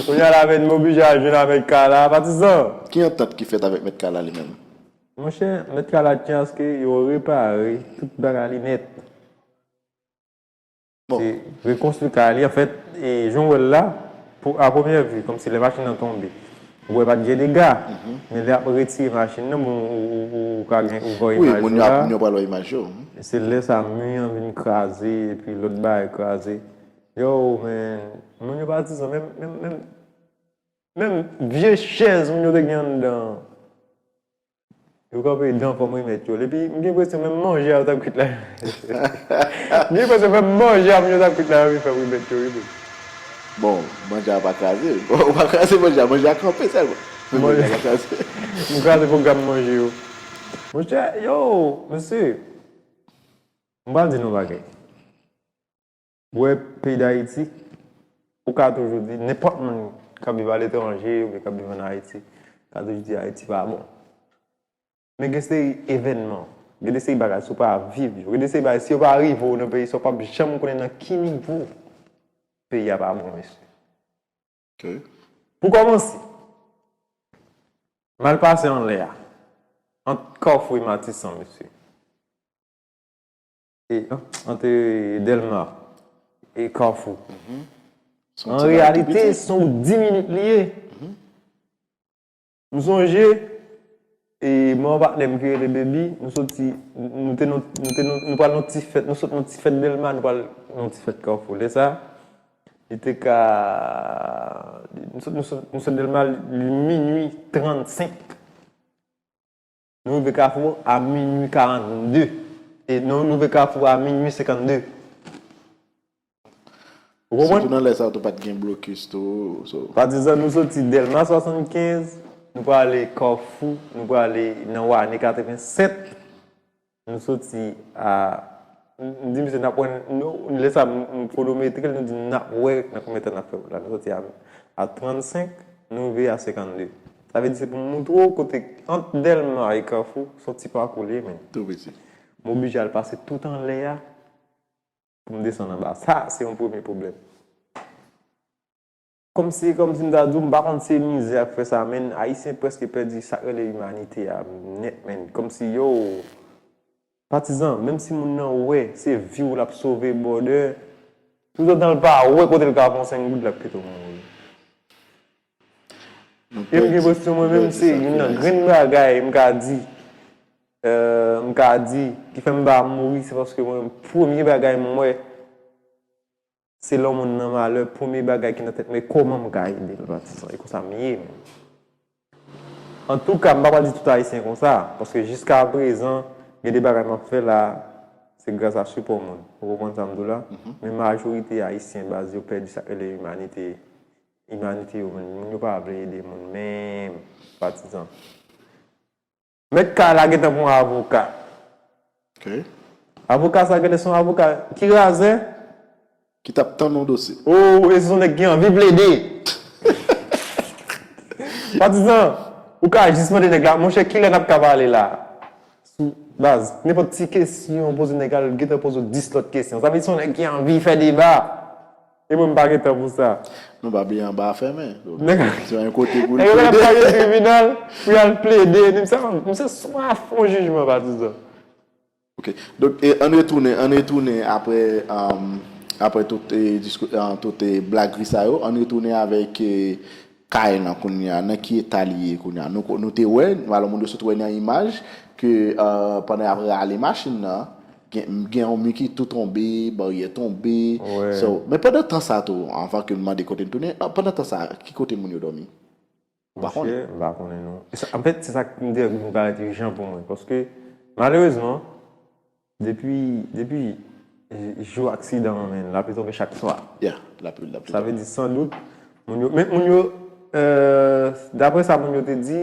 Kounye a la, men, m oblije al jwenn avèk kay la, patizan. Ki antant ki fèt avèk mèt kay la li menm? Monchè, mèt kay la tyen aske yo repare tout bagay li nèt. Se rekonstwi kay li, anfèt, e jan w wè l la, pou, a premyè vi, kòmsi lè machin nan tonbe, ou wè pa t gen dega, men lè y ap retire machin nan, bon, ou, ou, ou ka gen, ou wè imaj yo la. Moun yo pral wè imaj yo. Se lè sa mi an vin kraze, epi lòt bagay kraze. Yo, men, moun yo patizan, menm, menm, menm, menm vye chèz moun yo te gen anndan an. Yo kanpe dan fòm remèt yo. Epi m gen enpresyon menm manje a yo t ap kwit la. M gen enpresyon menm manje a moun yo t ap kwit la yo vin fè remèt yo, wi bro. Bon, manje a pa kraze. Ou pa kraze manje a, manje a kanpe sèlman. Men manje a pa kraze. M kraze pwogram manje yo. Monchè, yo, mesye. M pral di nou yon bagay. Ou wè peyi Dayiti, ou ka toujou di, nenpòt moun k ap viv aletranje oubyen k ap viv ann Ayiti, ka toujou di Ayiti pa bon. Men gen seri evènman, gen de seri bagay si w pa viv yo, gen de seri bagay si yo pa rive w nan peyi sa, w p ap janm konnen nan ki nivo peyi a pa bon, mesye. Pou kòmanse, m al pase anlè a, ant Kafou e Matisan, mesye. E, ant Dèlma e Kafou. An reyalite, se yon dis minit li ye. M sonje, e, mwen yon patnè m ki rele Baby, nou soti, nou te nan, nou te nan, nou pral nan ti fèt, nou sot nan ti fèt Dèlma, nou pral nan ti fèt Kafou. Lè sa, li te ka, nou sot, nou sot, nou sot Dèlma, li minui trannsenk. Nou rive Kafou a minui karannde. E nou rive Kafou a minui senkannde. Ou konprann? Sitou nan lè sa tou pa t gen blokis tou. So. Patizan, nou soti Dèlma swasannkenz, nou prale Kafou, nou prale nan Wane katrevennsèt. Nou soti a, m di misye n ap wè, nou, lè sa m, m kwonometre l, nou di n ap wè nan konbyen tan n ap fè wout la. Nou soti a, a trannsenk, nou rive a senkannde. Sa vle di se pou m moutre w kote ant Dèlma e Kafou, se yon ti pakou li ye, men. Tou piti. M oblije al pase tout anlè a pou m desann anba. Sa, se yon premye pwoblèm. Kòmsi, kòmsi m ta di w, m pa konn se mizè k fè sa, men Ayisyen prèske pèdi sa k rele imanite a nèt, men. Kòmsi, yo, patizan, menm si moun nan wè se vi w l ap sove, brother, toutotan l pa wè kote l ka pran senk goud, l ap kite w mouri. E m gen enpresyon mwen menm se youn nan grenn bagay m ka di, m ka di, ki fè m pa mouri, se paske mwen, premye bagay m wè, se lè yon moun nan malè, premye bagay ki nan tèt mwen, kòman m ka ede l, patizan? E konsa m ye, menm. Antouka, m pa pral di tout Ayisyen konsa, paske jiska prezan, gen de bagay m ap fè la, se gras a sipò moun. Ou konprann sa m di w la? Men majorite Ayisyen, baz, yo pèdi sa k rele imanite, imanite yo, moun yo pa vle ede moun, menm, patizan. Mèt kay la gentan pran avoka. Avoka sa genlè se yon avoka ki razè. Ki t ap tann yon dosye. Oh, e se yon nèg ki anvi plede. Patizan, ou ka jis mande nèg la, monchè, kilè n ap ka pale la? Sou baz, nenpòt ti kesyon, poze nèg la, l gentan poze w dis lòt kesyon. Sa vle di se yon nèg ki anvi fè deba. E mwen, m pa gen tan pou sa. Nou pa bliye anba a fèmen. Se yon kote pou l plede. Yo pral al tribinal pou y al plede. Misye swaf yon jijman, patizan. Ok. Donk, e, ann retounen, ann retounen apre, um, apre tout, e, diskou, uh, tout, e, blagri sa yo, ann retounen avèk, e, kay lan kounye a, nan ki eta li ye kounye a. Nou, nou te wè, alò moun yo sot wè nan imaj, ke, uh, pandan y ap rale machin nan, gen, gen yon mi ki tou tonbe, baryè tonbe. So, men pandan tan sa tou, anvan ke n mande kote n tounen, pandan tan sa, ki kote moun yo dòmi? Ou pa konnen? Monchè, m pa konnen non. Anfèt, se sa k m di, m parèt ijan pou mwen. Paske, malerezman, depi, depi jou aksidan an, men, lapli tonbe chak swa. Yeah, lapli, lapli. Sa vle di, sandout, moun yo, men moun yo, euh, daprè sa moun yo te di,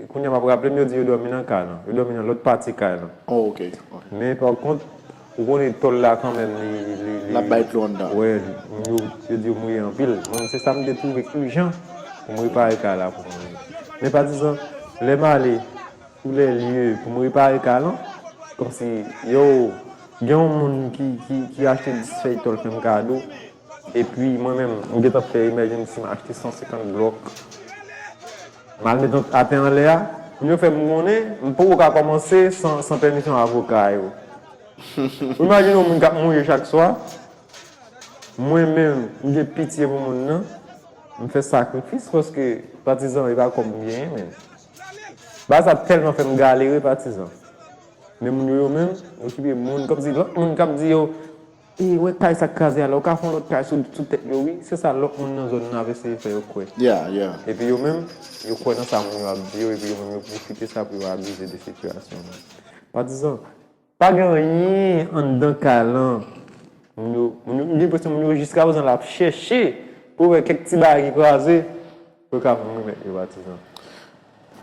kounye a m ap raple m, yo di yo dòmi nan kay lan. Yo dòmi nan lòt pati kay lan. Oh, ok. Men, pa kont, ou konnen tòl la kanmenm, li, li, li, li. L ap bay dlo anndan. Wè, yo, yo di yo mouye anpil. Mwen, se sa m te twouve ijan pou m repare kay la pou mwen. Men patizan, lè m ale sou lè lye pou m repare kay lan, kòmsi, yo, gen yon moun ki, ki, ki achte dis fèy tòl fè m kado, epi mwen menm, m gentan fè emergency, m achte san senkant blòk. M al met atè anlè a, moun yo fè m konnen, m poko ka kòmanse san, san pèmisyon avoka yo. Ou imajine yon moun k ap mouye chak swa, mwen menm, m gen pitye pou moun nan, m fè sakrifis paske patizan e pa kòb m genyen, men. Bagay sa tèlman fè m galere, patizan. Men moun yo, yo menm, yo okipe moun, kòmsi lòt moun k ap di yo, e, wè kay sa k kraze a la, ou ka fè yon lòt kay sou, sou tèt yo, wi. Se sa lòt moun nan zòn nan ap eseye fè yo kwè. Yeah, yeah. Epi yo menm, yo kwè nan sa moun yo ap di yo, epi yo menm yo pwofite sa pou yo abize de sitiyasyon an. Patizan, pa gen anyen anndan kay lan. Moun yo, moun yo, m gen enpresyon moun yo jiskaprezan la ap chèche pou wè kèk ti bagay ki kraze, pou yo ka vin remèt yo, patizan.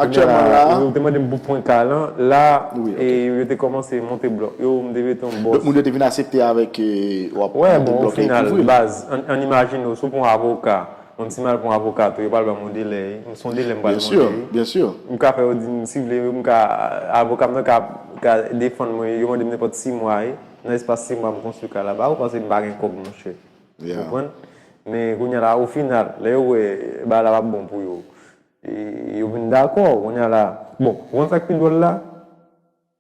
Aktyèlman la. Yo te mande m pou pwen kay lan. La, e, yo te kòmanse monte blòk yo, m te mete yon bòs. Donk, moun yo te vin aksepte avèk, e, w ap monte blòk e kouvri l. Baz, ann, ann imajine w, si w pran yon avoka, menm si m al pran yon avoka tou, yo pral ban m yon delè, wi. M se yon delè m pral mande, wi. Byen si. M ka fè yo di m, si vle, m ka, avoka m nan ka, ka defann mwen, yo mande m nenpòt sis mwa, wi. Nan espas sis mwa, m konstwi kay la ba yo, paske m pa gen kòb, monchè. Ou konprann? Men kounye a la, o final, lè yo wè bagay la p ap bon pou yo, e, yo vin dakò. Kounye a la, bon, ou konn sa k pi dwòl la?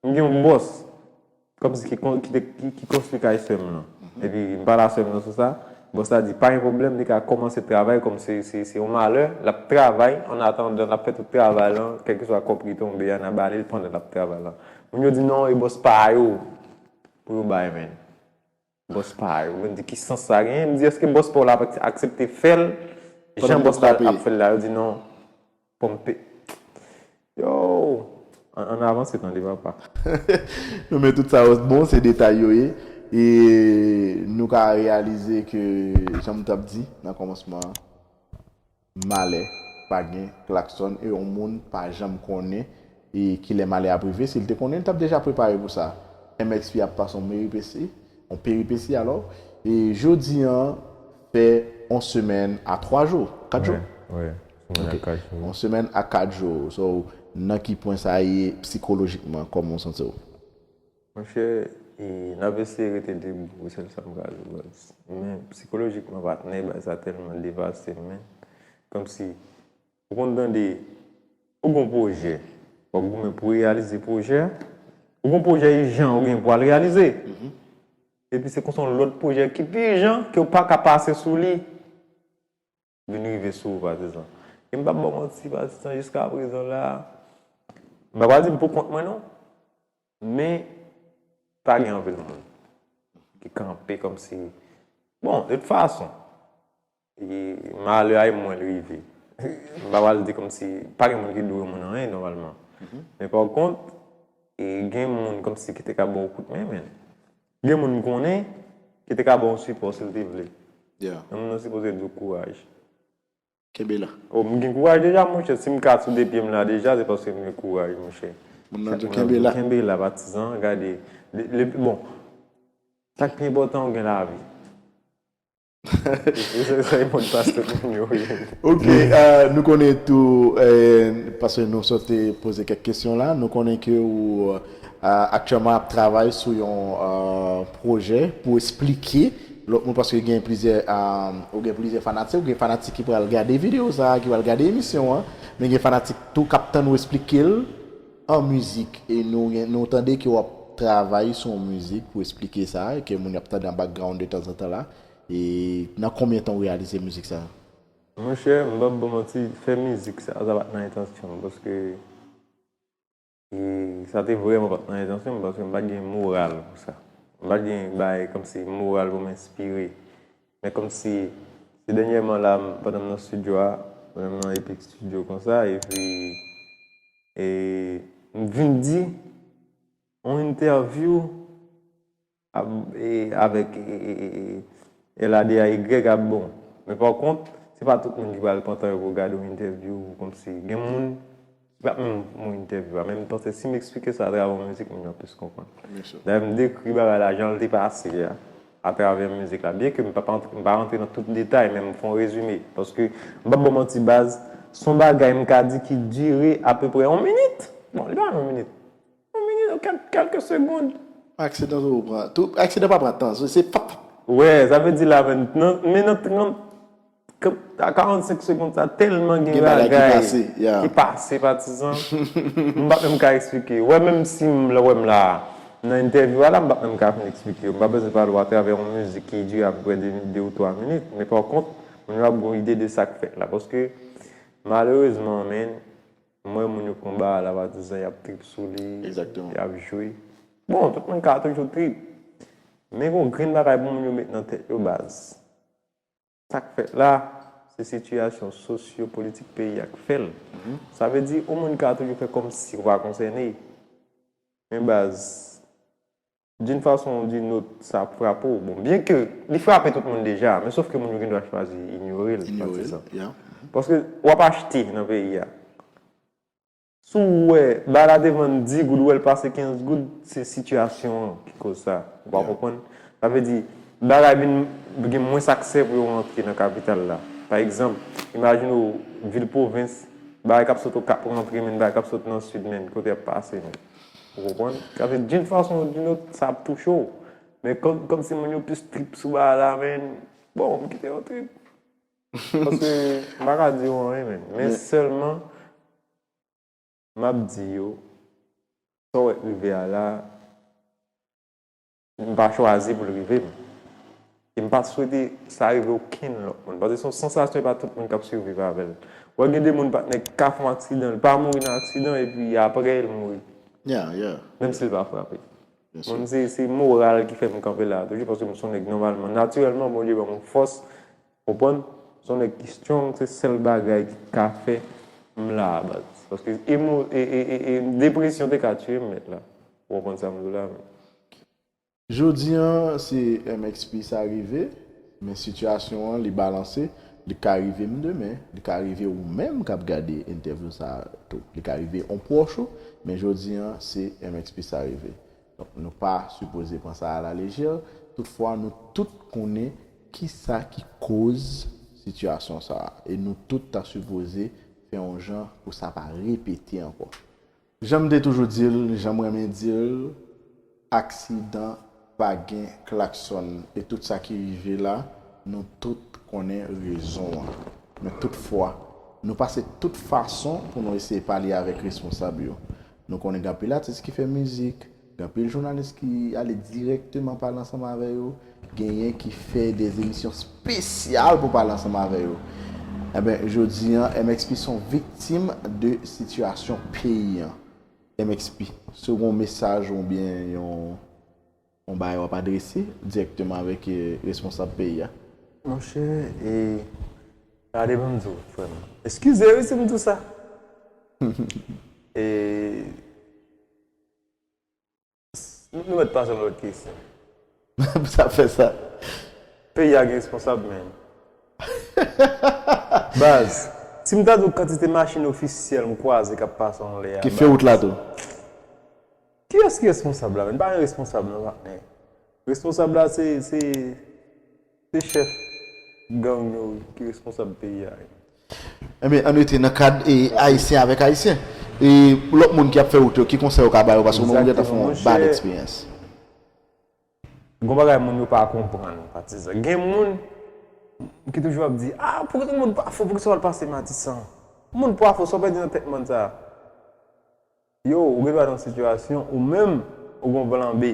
M gen yon bòs, kòmsi ki, ki, ki konstwi kay sè m lan. Epi, m pale a sè m lan sou sa. Bòs la di, pa gen pwoblèm, li ka kòmanse travay, kòm se, se, se yon malè, l ap travay, an atandan, l ap fè tout travay lan, kèlkeswa kòb ki tonbe a, n a ba li l pandan l ap travay lan. Moun yo di, non, e bòs pa yo pou yo bay, men. Bòs pa yo. Mwen di, ki sans sa genyen? M di, èske bòs pa w la ap aksepte fè l jan bòs la ap fè l la? Yo di, non, fò m pe-, yo, ann, ann avanse tande, papa. Non, men tout sa yo, bon, se detay yo ye. E nou ka reyalize ke, jan m t ap di nan kòmansman an, malè pa gen klaksòn e yon moun pa janm konnen e kilè malè ap rive. Si l te konnen, l t ap deja prepare pou sa. M X P ap pase yon meripesi, yon peripesi alò. E jodi an fè yon semèn a twa jou, kat jou? Wi, wi, semèn a kat jou. Yon semèn a kat jou. So, nan ki pwen sa ye sikolojikman, kòman w santi w? Monchè, e, n ap eseye rete debou, se sèl sa m ka di w, baz. Men sikolojikman, patnè, bagay sa tèlman devase m, men. Kòmsi, ou konn tande, ou gon pwojè, w ap goumen pou reyalize pwojè a. Ou gon pwojè ijan ou gen pou al reyalize. Epi se konsa yon lòt pwojè ki pi ijan ke w pa ka pase sou li vin rive sou ou, patizan. E m p ap ba w manti, patizan, jiska prezan la, m pa pral di m pou kont mwen non, men pa gen anpil moun ki kanpe kòmsi Bon, de tout fason, e, malè a e mwen l rive. M pa pral di kòmsi pa gen moun ki dwe yon moun anyen nòmalman. Men pa kont, e gen moun kòmsi ki te ka ba w kout men, men. Gen moun m konnen ki te ka ba w sipò si l te vle. Men moun nan sipoze di w kouraj. Kenbe la. Oh, m gen kouraj deja, monchè. Si m ka sou de pye m la deja, se paske m gen kouraj, monchè. Moun nan di w kenbe la. Kenbe la, patizan. Gade. Bon. Sa k pi enpòtan, ou gen lavi. Se sa e mòd pas tout moun yo ye. Ok, euh, nou konnen tou, euh, paske nou sot poze kèk kesyon la, nou konnen ke ou euh, aktyèlman ap travay sou yon euh, pwojè pou esplike lòt moun, paske gen plizyè, euh, ou gen plizyè fanatik, ou gen fanatik ki pral gade videyo sa, ki pral gade emisyon an, men gen fanatik tou k ap tann ou esplike l an mizik. E nou, nou tande ke w ap travay sou yon mizik pou esplike sa, e ke moun y ap tande an background de tanzantan la. E nan konbyen tan w reyalize mizik sa? Monchè, m p ap ba w manti, fè mizik sa, sa pa t nan entansyon m, paske e sa te vrèman pa t nan entansyon m, paske m pa t gen moral pou sa. M pa t gen bagay kòmsi moral pou m enspire. Men kòmsi, se dènyèman la, m, pandan m nan estidyo a, pandan m nan Epic Studio konsa, epi e, m vin di yon entèvyou avèk L A D A Y ap bon. Men pa kont, se pa tout moun ki pral pran tan yo pou gade yon entèvyou kòmsi. Gen moun ki p ap menm yon entèvyou a. Men m panse si m eksplike sa atravè yon mizik, moun yo ap plis konprann. Dayè m dekri bagay la jan l te pase a atravè mizik la. Byen ke m pa, m pa rantre nan tout detay, men m fè yon rezime. Paske m p ap ba w manti baz, se yon bagay m ka di ki dire apeprè yon minit. Bon, li pa yon minit. Yon minit, kèk, kèlke segonn. Aksidan tou pran. Tou, aksidan pa pran tan. Se pap, pap. Wè, sa vle di la, men nan, men nan trant, a karannsenk segonn sa, tèlman gen bagay ki pase, patizan. M pa menm ka eksplike. Wè, menm si m wè m la, nan entèvyou a la, m pa menm ka fin eksplike. M pa bezwen pale w atravè yon mizik ki dire apeprè de, de ou twa minit. Men pa kont, moun yo ap gen yon ide de sa k fèt la. Paske, malerezman, men, M wè moun yo pran bagay la, patizan, y ap trip sou li, y ap jwe. Bon, tout moun ka toujou trip. Men gon grenn bagay pou moun yo met nan tèt yo baz. Sa k fèt la, se sitiyasyon sosyo-politik peyi a k fè l. Sa vle di, yon moun ka toujou fè kòmsi w pa konsène. Men baz, d'une façon ou d'une autre, sa ap frape w. Bon, byen ke li frape tout moun deja, men sof ke moun yo gen dwa chwazi inyore l, patizan. Paske w ap achte nan peyi a. Si w wè bagay la te vann dis goud, ou wè l pase kenz goud, se sitiyasyon an ki koz sa. Ou pa konprann? Sa vle di, bagay vin gen mwens aksè pou yo rantre nan kapital la. Pa egzanp, imajine w vil pwovens, bagay k ap sot Okap rantre, men bagay k ap sot nan sid, men kote y ap pase, men. Ou konprann? Sa vle di, d'une façon ou d'une autre, sa ap touche w. Men kòm, kòmsi moun yo plis trip sou bagay la, men, bon, m kite yo trip. Paske m pa ka di yo anyen, men. Men sèlman, m ap di yo, sa w wè k rive a la, m pa chwazi pou l rive m. E m pa swete sa rive okenn lòt moun. Paske se yon sansasyon, e pa tout moun k ap siviv avè l. Ou wè gen de moun patnè k ka fè yon aksidan, li pa mouri nan aksidan, epi apre l mouri. Menm si l pa frape. Bon, se, se moral ki fè m kanpe la a toujou, paske m se yon nèg nòmalman, natirèlman, Bondye ban m yon fòs. Konprann? Se yon nèg ki strong, se sèl bagay ki ka fè m la a baz. Paske emo, e, e, e, e, depresyon te ka tiye m nèt la. Ou konprann sa m di w la, men. Jodi an, se M X P sa rive, men sitiyasyon an, li balanse, li ka rive m demen, li ka rive ou menm k ap gade entèvyou sa a tou. Li ka rive yon pwòch ou, men jodi an, se M X P sa rive. Donk, nou pa sipoze pran sa a la lejè. Toutfwa, nou tout konnen kisa ki koz sitiyasyon sa a. E nou tout ta sipoze fè yon jan pou sa pa repete ankò. Jan m te toujou di l, jan m renmen di l, aksidan pa gen klaksòn. E tout sa ki rive la, nou tout konnen rezon an. Men toutfwa, nou pase tout fason pou nou eseye pale avèk responsab yo. Nou konnen gen anpil atis ki fè mizik, gen anpil jounalis ki ale dirèkteman pale ansanm avè yo, genyen ki fè de emisyon espesyal pou pale ansanm avè yo. Enben, jodi an, M X P se yon viktim de sitiyasyon peyi an. M X P, si w gen yon mesaj oubyen yon yon bagay w ap adrese dirèkteman avèk, eh, responsab peyi a? Monchè, e gade ban m di w, frè m. Eskize wi si m di w sa. E nou mèt pase nan lòt kesyon. Sa fè sa. Peyi a gen responsab, men. Baz, si m ta di w kantite machin ofisyèl m kwaze k ap pase anlè a. Ki fè wout la tou. Kiyès ki responsab la, men? Pa gen responsab non, patnè. Responsab la se, se, se chèf gang yo ki responsab peyi a. Ebyen, ann rete nan kad e ayisyen avèk ayisyen. E lòt moun ki ap fè wout yo, ki konsèy ou ka ba yo? Paske mwen, mwen gentan fè yon bad eksperyans. Gon bagay moun yo pa konprann, patizan. Gen moun ki toujou ap di, ah, poukisa moun pa fò, poukisa w al pase Matisan? Moun pa fò, sa w pèdi nan tèt moun sa? Yo, ou gen dwa nan sitiyasyon ou menm, ou gon plan B.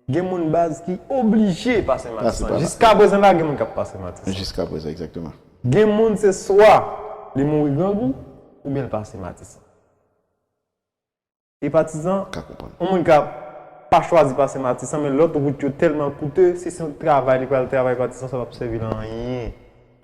Gen moun baz ki oblije pase Matisan. Jiska prezan la, gen moun k ap pase Matisan. Jiska prezan, egzakteman. Gen moun se swa li mouri grangou, oubyen l pase Matisan. E patizan, yon moun ka pa chwazi pase Matisan, men lòt wout yo tèlman koute, si se yon travay li pral travay Matisan, sa p ap sèvi l anyen.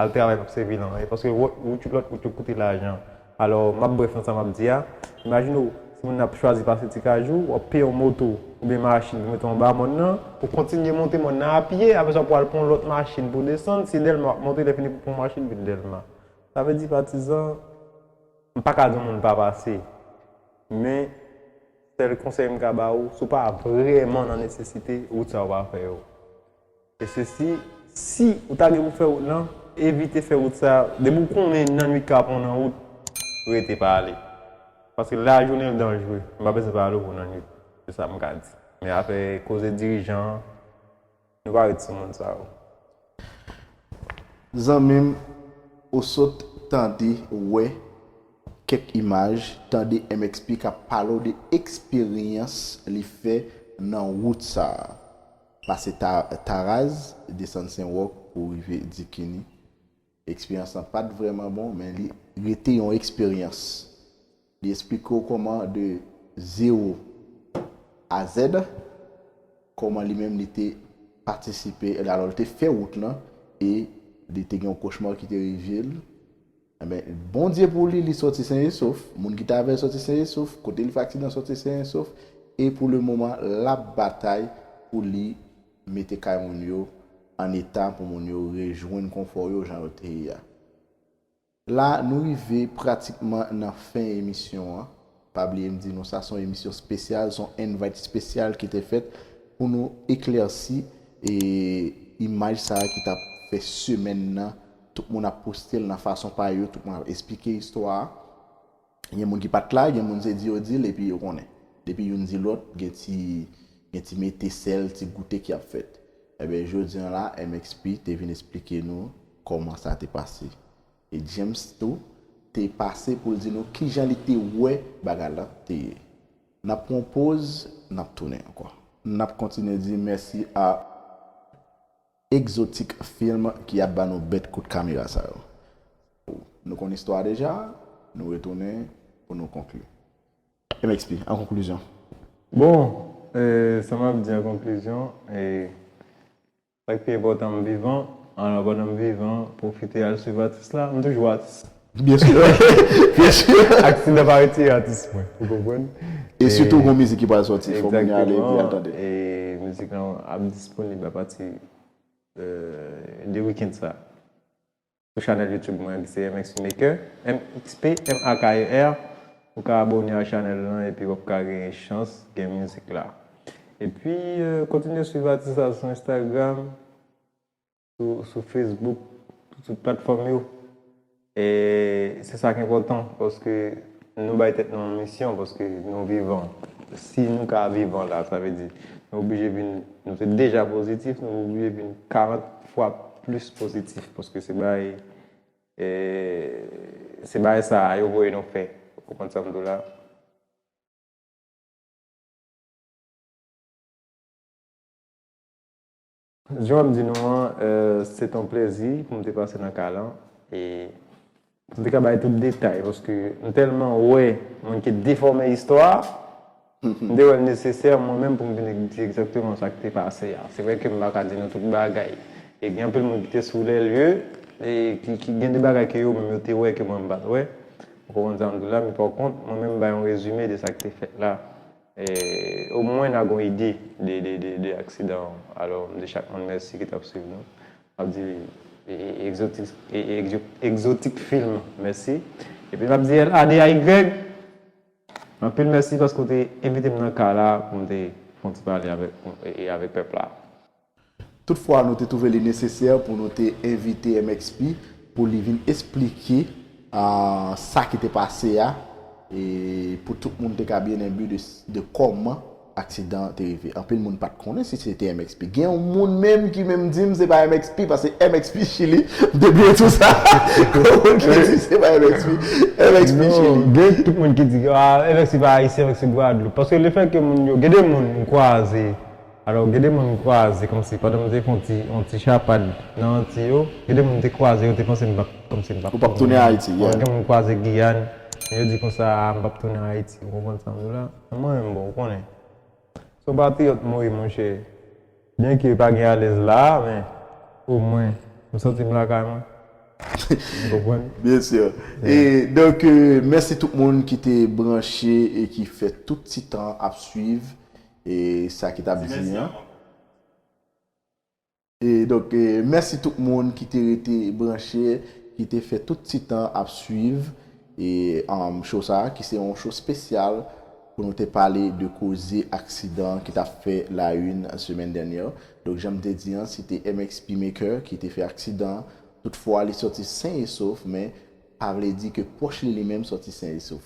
Al travay p ap sèvi l anyen, paske lòt wout yo koute lajan. Alò, m ap brèf nan sa m ap di a. Imajine w, si moun nan ap chwazi pase Ti Kajou, w ap peye yon moto oubyen machin pou mete w anba mòn nan, pou kontinye monte mòn nan a pye, apre sa w pral pran yon lòt machin pou desann, si Dèlma w ap monte, lè fini pou pran yon machin vin Dèlma. Sa vle di, patizan, m pa ka di yon moun pa pase. Men, sèl konsèy m ka ba ou, si w pa vrèman nan nesesite, wout sa yo pa fè yo. E sesi, si ou ta gen pou fè wout lan, evite fè wout sa, depi w konnen nannuit ka pran w nan wout, rete pa ale. Paske lajounen l danjre, m pa bezwen pale w pou nannuit, se sa m ka di. Men afè koze dirijan an, nou pa ret sou moun sa yo. Zanmi m, ou sot tande, wè kèk imaj, tande M X P k ap pale w de eksperyans li fè nan wout sa a. Pase Ta- Taraz, desann Sen Wòk pou rive Dikini. Eksperyans lan pa t vrèman bon, men li rete yon eksperyans. Li eksplike w kòman de zewo a zèd, kòman li menm li te patisipe, alò li te fè wout lan, e li te gen yon kochma ki te rive l. Enben, Bondye pou li, li sòti sen e sof. Moun ki t avè l sòti sen e sof, kote li fè aksidan sòti sen e sof. E pou le moman, l ap batay pou li mete kay moun yo an eta, pou moun yo rejwenn konfò yo jan yo te ye a. La, nou rive pratikman nan fen emisyon an. Pa bliye m di nou sa se yon emisyon espesyal, se yon invite espesyal ki te fèt pou nou eklèsi e imaj sa a ki t ap fè semèn nan. Tout moun ap poste l nan fason pa yo, tout moun ap esplike istwa a. Gen moun ki pa t la, gen moun se di yo di l epi yo konnen. Depi youn di lòt, gen ti, gen ti mete sèl, ti goute ki ap fèt. Ebyen, jodi a la, M X P te vin esplike nou kòman sa te pase. E James tou te pase pou l di nou kijan li te wè bagay la te ye. N ap pran yon poz, n ap tounen ankò. N ap kontinye di mèsi a Exotic Film ki ap ba nou bèt kout kamera sa yo. Nou konn istwa a deja, nou retounen pou nou konkli. M X P, an konklizyon. Bon, e, sa m ap di an konklizyon, e, sa k pi enpòtan, m vivan. Alò, pandan m vivan, pwofite al swiv atis la. M toujou atis. Byen si. Byen si. Aksidan pa retire atis mwen, ou konprann? E sitou gon mizik ki pral sòti, fò moun yo ale epi al tande. E mizik lan ap disponib apati, e, de wikenn sa. Sou chanèl YouTube mwen ki se M X P Maker, M X P M A K E R. Ou ka abòne a chanèl lan epi w ap ka gen chans gen mizik la. Epi, e, kontinye swiv atis la sou Instagram, sou, sou Facebook, tout, tout platfòm yo. E se sa k enpòtan, paske nou bay tèt nou yon misyon, paske nou vivan. Si nou ka vivan la, sa vle di, nou oblije vin, nou te deja pozitif, nou oblije vin karant fwa plis pozitif, paske se bay, e, se bay sa a yo voye nou fè. Ou konprann sa m di w la? Jan m di nou an, e, se t on plezi pou m te pase nan kay lan. E m te ka bay tout detay, paske m tèlman wè moun ki defòme istwa a, M te wè l nesesè, mwen menm, pou m vin di egzakteman sa k te pase a. Se vre ke m pa ka di nou tout bagay. E gen anpil moun ki te sou lè lye, e ki, ki gen de bagay ke yo menm yo te wè ke mwen m pa t wè. Ou konprann sa m di w la, men pa kont, mwen menm m bay yon rezime de sa k te fèt la. E omwen n a gon ide de, de, de, de aksidan an. Alò, m di chak moun mèsi ki t ap swiv nou. M ap di e, e, Exotic, e, e, Exo- Exotic Film mèsi. Epi m ap di L A D A Y, anpil mèsi paske w te envite m nan kay la pou m te fè yon ti pale avèk, e, e, avèk pèp la. Toutfwa, nou te twouve li nesesè pou nou te envite M X P pou li vin esplike ah, sa ki te pase a, e pou tout moun te ka byen enbi de, de kòman aksidan an te rive. Anpil moun pa t konnen si se te M X P. Gen yon moun menm ki menm di m se pa M X P, paske M X P Chili, m te bliye tou sa. Yon moun ki di se pa M X P, M X P Chili. Gen tout moun ki di ah, M X P pa Ayisyen, M X P Gwadloup. Paske lefètke moun yo, gen de moun m kwaze, alò, gen de moun m kwaze kòmsi pandan m te fè yon ti, yon ti chapad nan Anti yo, gen de moun m te kwaze, yo te panse m p ap, kòmsi m p ap Ou p ap tounen Ayiti, yeah. Gen moun m kwaze Giyàn, men yo di konsa ah, m p ap tounen Ayiti, ou konprann sa m di w la? Men mwen menm, bon, ou konnen. Se yon patriyòt mwen ye, monchè. Byenke pa gen alèz la, men omwen, m santi m lakay mwen. Ou konprann? Byen si. E donk, euh, mèsi tout moun ki te branche e ki fè tout ti tan ap swiv e sa ki t ap di an. E donk, e mèsi tout moun ki te rete branche, ki te fè tout ti tan ap swiv e um, show sa, ki se yon show espesyal pou nou te pale de koze aksidan ki t ap fè la une semèn dènyè. Donk, jan m te di an, se te M X P Maker ki te fè aksidan. Toutfwa, li sòti sen e sof, men pa vle di ke pwòch li li menm sòti sen e sof.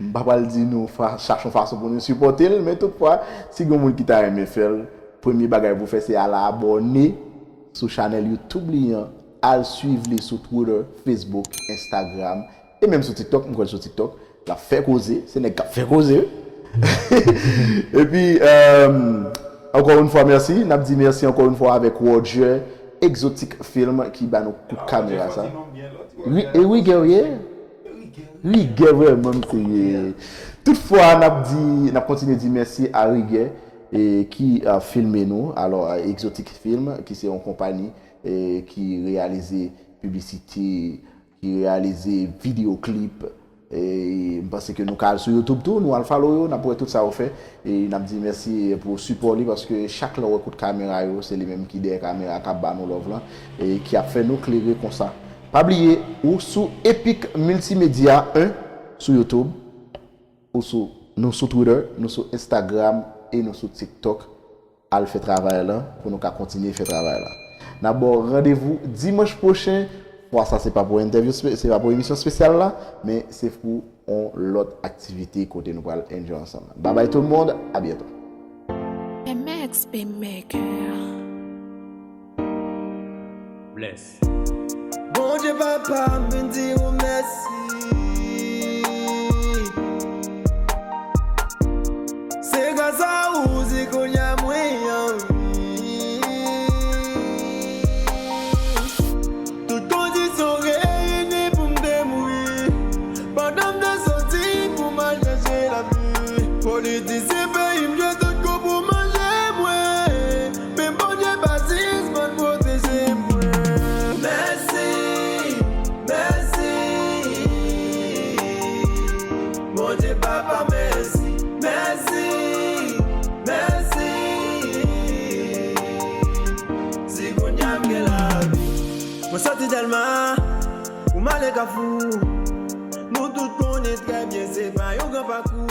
M pa pral di nou fa, chache yon fason pou nou sipòte l, men toutfwa, si gen moun ki ta renmen fè l, premye bagay pou fè se al abòne sou chanèl YouTube li an, al swiv li sou Twitter, Facebook, Instagram, e menm sou TikTok, m kwè l sou TikTok, l ap fè koze, se nèg k ap fè koze. Epi, euh, ankò yon fwa, mèsi, n ap di mèsi ankò yon fwa avèk Roger, Exotic Film, ki ba nou kout kamera sa. Wi, e Rigè w ye? Rigè vrèman m te ye. Toutfwa, n ap di, n ap kontinye di mèsi a Rigè e ki uh, filme nou. Alò, uh, Exotic Film, ki se yon konpani e ki reyalize piblisite, ki reyalize videyo klip. E m panse ke nou ka al sou YouTube tou, nou al follow yo, n ap wè tout sa yo fè. E n ap di mèsi pou sipò li, paske chak lè w wè kout kamera yo, se li menm ki dèyè kamera k ap ba nou love lan, e ki ap fè nou klere konsa. Pa bliye, ou sou Epic Multimedia un sou YouTube, ou sou, nou sou Twitter, nou sou Instagram, e nou sou TikTok. Al fè travay lan pou nou ka kontinye fè travay la. N ap ba w randevou dimanch pwochen. Fwa sa se pa pou entèvyou, se pa pou emisyon espesyal la, men se pou yon lòt aktivite kote nou pral enjoy ansanm. Babay tout moun, a byento. M X P Maker. Bless. Bondye papa m vin di ou mèsi. Se gras a ou si kounye a mwen anvi. Tout kondisyon reyini pou m te mouri. Pandan m te soti pou m al chèche lavi. Politisyen peyi m jwe tout kou pou manje mwen. Men Bondye pa sispann pwoteje mwen. Mèsi, mèsi. Bondye papa mèsi, mèsi, mèsi. Si kounye a m gen lavi. Mwen soti Dèlma pou m ale Kafou. Nou tout konnen trè byen se pa yon gran pakou.